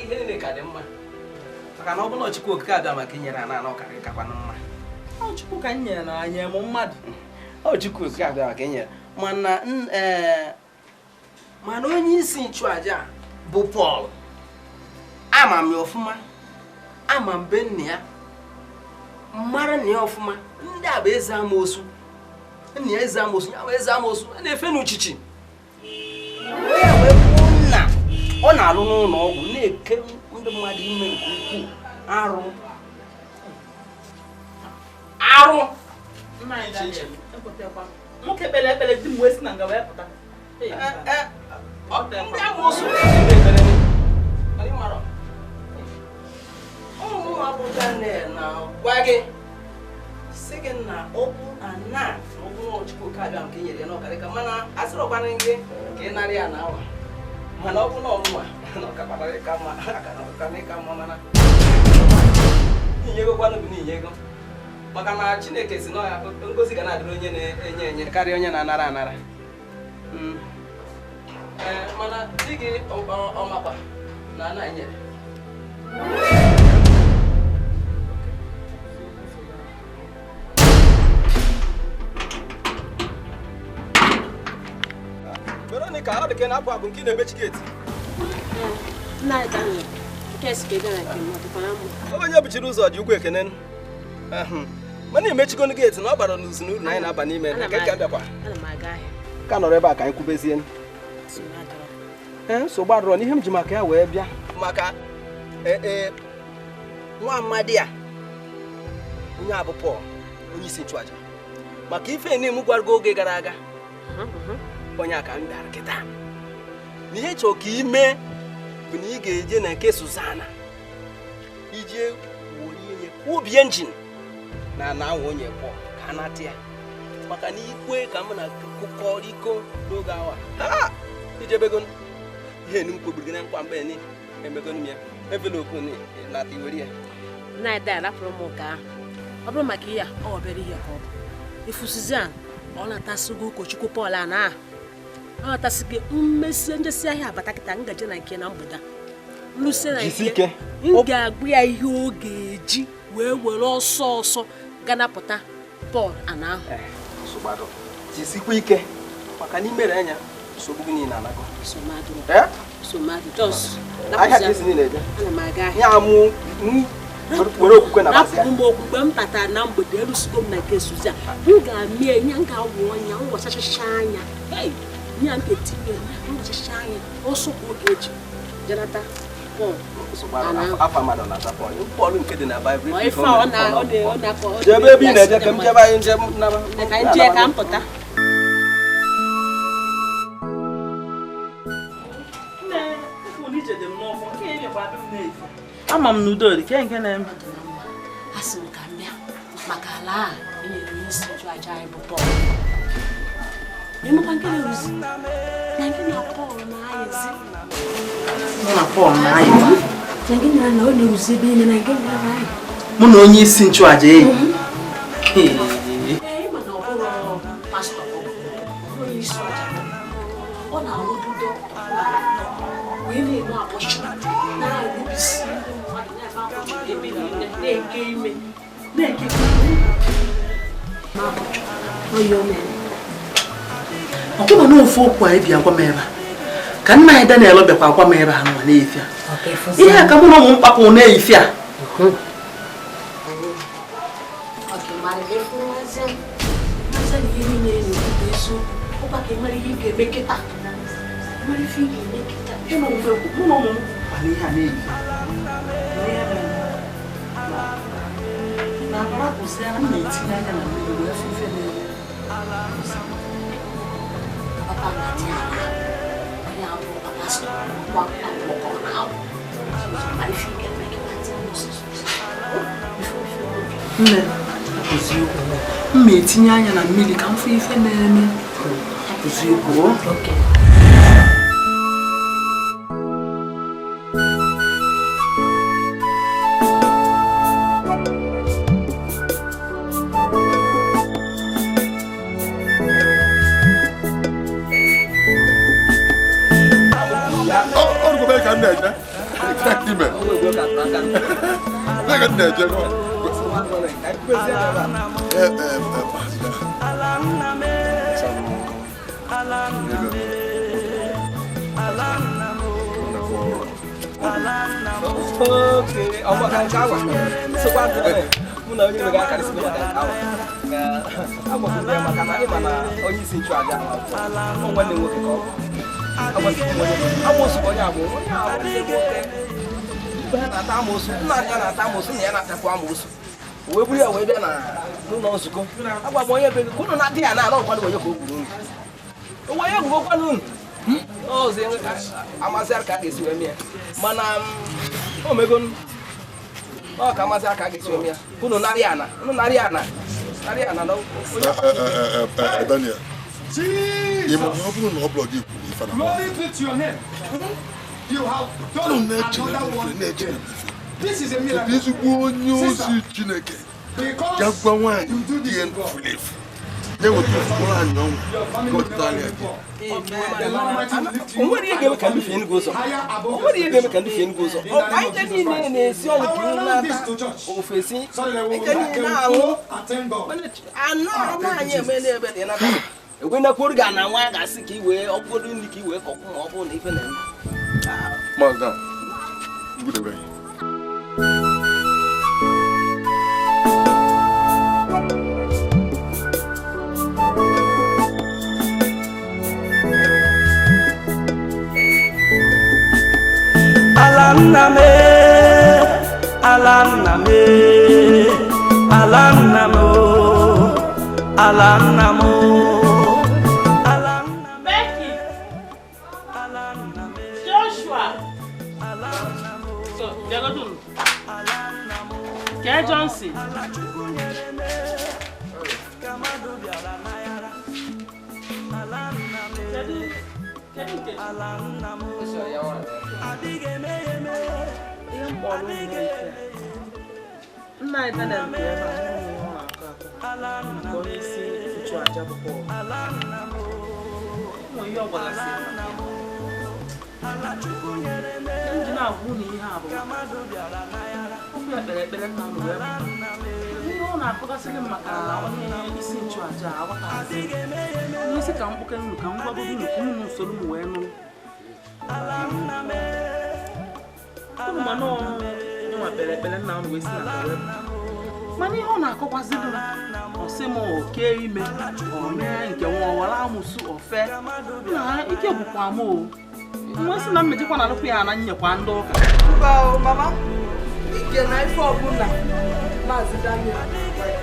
ihe niile ka dị mma. Maka na ọ bụrụ na Chukwu okike abịa maka inyere ana ana ọkarị kakwanụ mma. Ọ Chukwu ka m nyere na anyị mụ mmadụ. Ọ Chukwu okike abịa maka inyere mana mana onye isi nchụaja bụ Pọl. Ama m ya ọfụma, ama m be nna ya, mara nna ya ọfụma. Ndị a bụ eze amoosu. Nna ya eze amoosu, ya bụ eze amoosu, a na-efe n'uchichi. Onye wee kwuo nna, ọ na-alụ n'ụlọ ọgwụ na-eke ndị mmadụ ime nke ukwuu. Arụ. Arụ. Nwoke kpere ekpere di m wee si na nga wee pụta. Ndị amoosu na-ekpe ekpere. Ụmụ bụ Daniel na-agwa gị sị gị na ọ bụ ana na ọ bụrụ Chukwu ka abịa nke nyere ya n'ọkarị ka mana asịrọkwana gị ka ị narị ya na awa mana ọ bụ na ọmụma na ọkakwanarị ka mma aka ka mma mana inyegokwanụ bụ n'inyego maka na Chineke si na ya ngozi ga na-adịrị onye na-enye enye karịa onye na-anara anara. Mana di gị ọmakwa na ana nyere. Veronica, ọ dị ka na-apụ apụ nke na-emechi gate. Nna Daniel, nke si ka ị bịa na nke m, ọ dịkwa na mma. Onye buchiri ụzọ ji ụkwụ ekene. Mana emechigonu geeti na ọ bara n'uzu n'uru na anyị na-aba n'ime na nke ka bịakwa. Ka nọrọ ebe a ka anyị kwubezie. Nsogbu adịrọ n'ihe m ji maka ya wee bịa maka nwa amadi a onye abụ Pọl onye isi nchụaja maka ife na-emu gwara oge gara aga onye a ka m bịara kịta na ihe chọọ ka ime bụ na ị ga-eje na nke Suzana ije wuorie ya kwubie njin na na anwa onye Pọl ka a nata ya maka na ikwe ka m na kụkọrọ iko n'oge awa ijebego ihe enu mkpogburu gị na nkwa mgbe ni emego m ya envelopu ni nata iwere ya na-ede arapụrụ m ụka ahụ ọ bụrụ maka ihe a ọ bịara ihe ka ọ bụ ifu Suzan ọ na-atasịgo ụkọchukwu Pọl a na ọ na-atasịgo mmesi njesi ahịa abata kịta ngaji na nke na mgbede nlụsie na nke m ga-agbu ya ihe ọ ga-eji wee were ọsọ ọsọ ganapụta Pọl ana ahụ. Jisikwa ike maka na imere anya nsogbu gị niile anago. Were okwukwe na basị ya. Mgbe okwukwe m batara na mgbede erusigo m na nke Suzan m ga-amị enya m ga-awụ ọnya m wachachacha anya nya m ga-etinye m wachachacha anya ọsọ ka oge eji jenata Pọl. Pọl nke dị na Baịbụl. Jebe ebe ị na-eje ka m jebe anyị njem naba. Ka m jee ka m pụta. Ama m n'udo dị ke nke na-eme. Asị m ka m bịa maka ala a enyere onye isi nchụaja anyị bụ Pọl. Emekwa nke na-eruzi na nke na Pọl na-ayịzi. Mụ na Pọl na-ayị. Na nke na ọ na-eruzi ebe niile na nke na-ayị. Mụ na onye isi nchụaja eyi. Ee, mana ọ bụrụ pastọ onye isi ọja. Ọ na-arụbudo wee na-eme abọchị na-arụbisi na-eke ime na-eke ọkwa na ofu okwu a ebi agwa m ebe a ka nna anyị Daniel bịakwa agwa m ebe a nwa na-efi a ihe a ka mụ na ụmụ mkpapụ na-efi a mụ na ụmụ m kwana ihe a na-efi na arapụsịara m na-etinye anya na mmiri wee fụ ife na-eme. Papa na-adị ala onye abụ pastọ kwa akwụkwọ na-awụ Nne, eziokwu m na-etinye anya na mmiri ka m fụ ife na-eme. Eziokwu. Wee buru ya wee bịa n'ụlọ nzukọ agwa m onye be gị unu na-adị ya na-alọ nkwado onye ka o gburu unu onwe ya egbugokwanụ unu ọzọ amasị aka a ga-esi wee mee ya mana o megonu ọ ka amasị aka a ga-esi wee mee ya unu narị ana unu narị ana narị ana na onye Daniel ị ma ọ bụrụ na ọ bụrụ gị kwuru ife na This is a miracle. Ezigbo onye ozi Chineke gagwa nwaanyị di ya furu efu na-eweta mkpụrụ anyị ọnwụ ka ọ dịtara ya di. O nwere ihe ga-eme ka ndị fie Enugu ụzọ. O nwere ihe ga-eme ka ndị fie Enugu ụzọ. Anyị niile na-esi ọnwụ ka ihu na-ata ofesi. Anyị niile na-anwụ. Anụ anyị eme n'ebe dị nata. Egwe nakwuru gị ana nwa ga-asị ka i wee ọbụgodu nri ka i wee kọkwụ ma ọ bụrụ na ife na-eme. Maazị Good day. Ala nna m, ala nna m. Becky, Joshua, so bịagodunu. Kee Johnson. Kedu kedu nke? Ihe m kpọrọ unu ife a. Nna anyị Daniel bi ebe a, nne m ihe ọ na-akọ akọ maka onye isi nchụaja bụ Pọl. Ụmụ ihe ọ gwagasịrị maka ya. M ji na-agwa unu ihe a bụ okwu ya kpere ekpere nna unu wee pụta. Ihe ọ na-akọgasịrị m maka onye isi nchụaja a aghọtaghịzi m. Onye ka m kpọkere unu ka m gwagodo unu ka unu soro m wee nụrụ. Unu ma nọọ nwa kpere ekpere nna unu wee si na wee pụta. Mana ihe ọ na-akọkwaziri m, ọ sị m oke ime, o mee nke nwa ọwara amụsụ ofe. Na ike gwụkwa m o. Nwa sị na mmejikwa na alụkwu ya na nyekwa ndị ụka. Mba o, mama, ige na ife ọbụla Maazị Daniel gwara ya.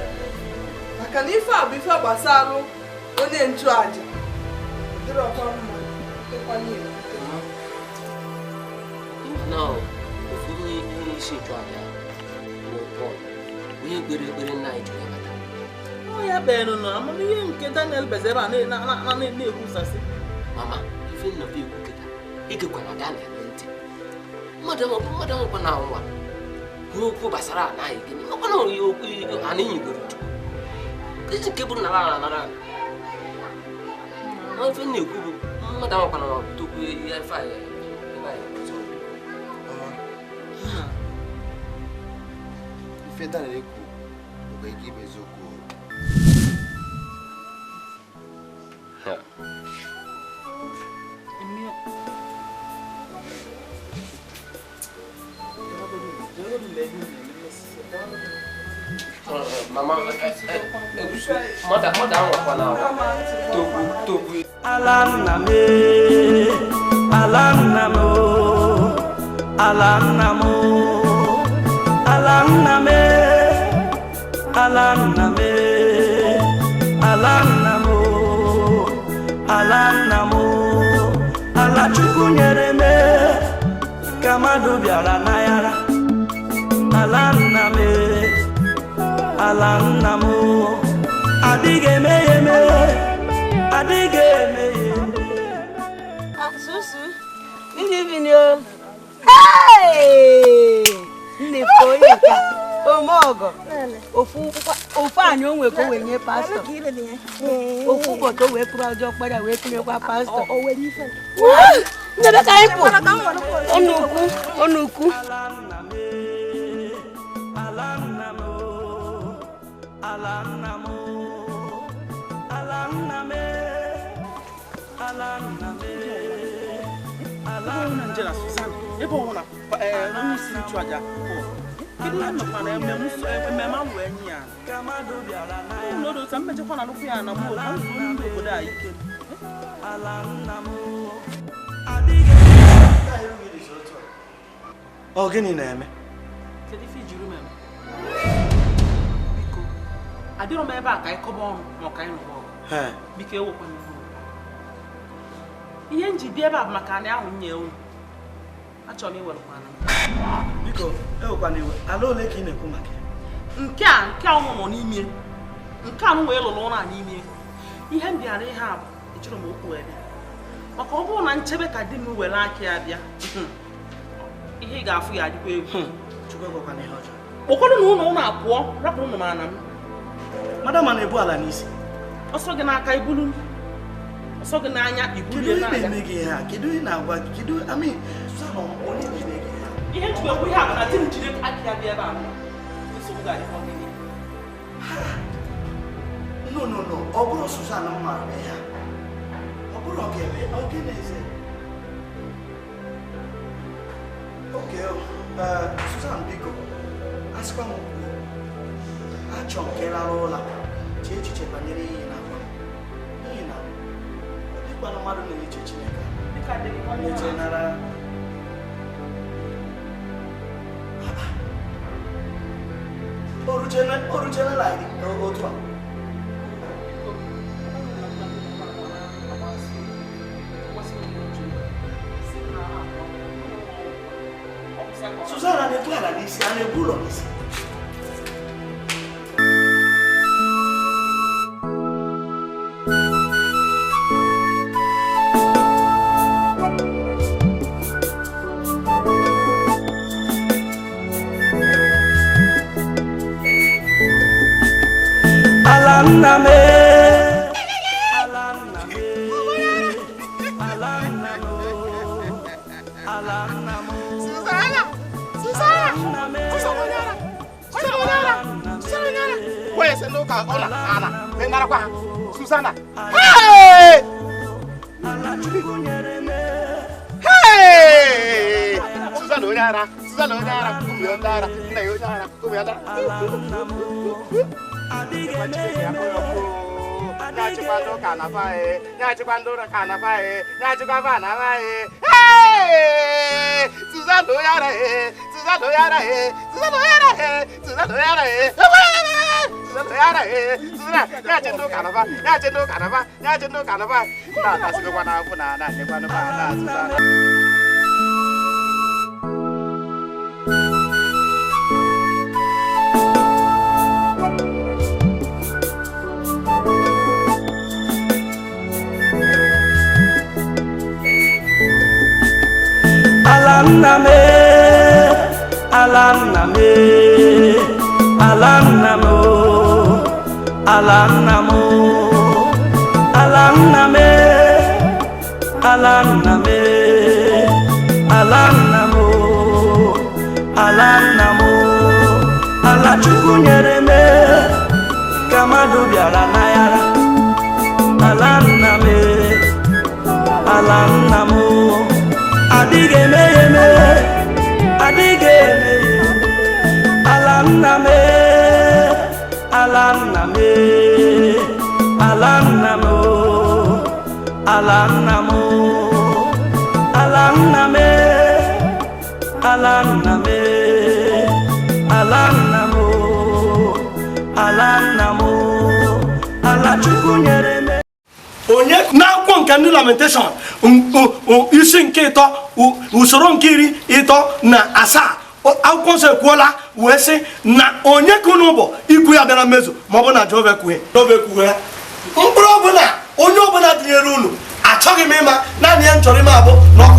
Maka na ife a bụ ife gbasara onye nchụaja. Dịrọkwa mma, dịkwa ya. Na ofu onye isi nchụaja bụ Pọl, onye kpere ekpere nna anyị ji wee bata. Ọ ya kpere nọ, amamihe nke Daniel beze ebe a na-ekwusasị. Mama, ife nnọba ekwu kịta, egekwana Daniel ntị. Mmadụ anwụkwa na anwa kwuo okwu gbasara ala anyị gịnị? Ọkwa na ihe okwu ana enyegoro Chukwu. Ezi nke bụ nara ala nara ala. Ma ife m na-ekwu bụ mmadụ anwụkwa na anwa bute okwu ihe ife anyị ebe anyị ọzọ. Ife Daniel ekwu nwere ike ịbụ eziokwu. Mama, mmadụ anwụkwa na anwa tokwu. Ala nna m, ala nna m, ala nna m, ala nna m, ala nna m, ala nna m, ala nna m, ala Chukwu nyere m ka mmadụ bịara n'ayara. Ala nna m, ala nna m, adịghị eme ya eme, adịghị eme ya eme. Susu, good evening o. Hey! Nne foyika. Omogo. Ofu anyị o nwe ka o wee nye pastọ. Ofu ụbọchị o wee kụrụ ọjọọ kpara wee kụnyekwa pastọ. Ndebe ka anyị pụ. Ọnụukwu, ọnụukwu. Ala nna m, ala nna m, ala nna m, ala nna m, ala nna m. Jela Susan, ebe ọ na onye isi nchụaja Pọl. Kedu ihe nọkwa na ememe ahụ wee nye ya? N'odo otu a mmejikwa na alụkwu ya na mụ ka m zuo ndị obodo a ike. Ọ gịnị na-eme? Kedu ife ijiri m eme? Biko, adịrọ m ebe a ka anyị kọba ọnụ ma ọ ka anyị nụba ọgụ. Biko ewekwana iwe. Ihe m ji bịa ebe a bụ maka anị ahụ nye unu. Achọrọ m iwerekwa ana m. Biko, ewekwana iwe. Ala ole ka ị na-ekwu maka ya? Nke a ụmụ nọ n'ime. Nke a m wee lụrụ ụlọ a n'ime. Ihe m bịara ihe a bụ ejiri m okwu wee bịa. Maka ọ bụrụ na nchebe ka di m were aka ya bịa, ihe ị ga-afụ ya adịkwa egwu. Chukwu ekwekwana ihe ọjọọ. Kpọkọrọ na ụlọ ụlọ apụọ, rapụrụ ụnụ m ana m. Madam na-ebu ala n'isi. Ọsọ gị n'aka ibulu. Ọsọ gị n'anya ibulu Kedu n'anya. ihe na-eme gị ihe a? Kedu ihe na-agwa gị? Kedu I mean, Susan, onye na-eme gị ihe a? Ihe njikwa ekwu ihe a bụ na di m jiri aka ya bịa ebe a nọ. Nsogbu ga-adịkwa gị. No, no, no. Ọ bụrụ Susan m mara m ihe a. Ọ bụrụ ọ ga-eme, ọ ga-eze. Okay, Susan, biko, asịkwa m kwuo. Achọ m ka ị rara ụla, chee echiche banyere ihe na-agwa m. N'ihi na ọ dịkwana mmadụ na-eche Chineke. Na-eche nara. O ruchela otu a. N'isi a na-ebu ụlọ n'isi. Ala nna m ala nna m ala nna m ala nna m. Susana! Susana! Susana! Susana! Susana! Wee sị n'ụka ọ na ana narakwa ha. Susana! Hey! Hey! Susana onye ara! Susana onye ara! Ụmụ ya ndị ara! Nna ya onye ara! Ụmụ ya ndị ara! Na-achịkwa ndị ụka na fa na-achịkwa ndị ụka na fa na-achịkwa fa na fa. Hey! Susana onye ara! Susana onye ara! Susana onye ara! Susana onye ara! Susana onye ara! Susana na-achị ndị ụka na fa na-achị ndị ụka na fa na-achị ndị ụka na fa na-atasịgokwa n'afọ na na-achịkwa ndị fa na Susana. Ala nna m ala nna m ala nna m ala nna m ala nna m ala nna m ala nna m ala nna m ala Chukwu nyere m ka mmadụ bịara n'ayara ala nna m ala nna m adịghị eme ya eme adịghị eme ya ala nna m ala nna m ala nna m ala nna m ala nna m ala nna m ala nna m ala nna m ala Chukwu nyere m. Onye n'akwụkwọ nke ndị Lamentation isi nke 3 usoro nke 37 akwụkwọ nsọ ekwuola wee sị na onye ka unu bụ ikwu ya bịara mmezu ma ọ bụ na Jehova ekwughị. Jehova ekwughị ya. Mkpụrụ ọbụla onye ọbụla tinyere unu achọghị m ịma, naanị ihe m chọrọ ime abụ na ọkụ.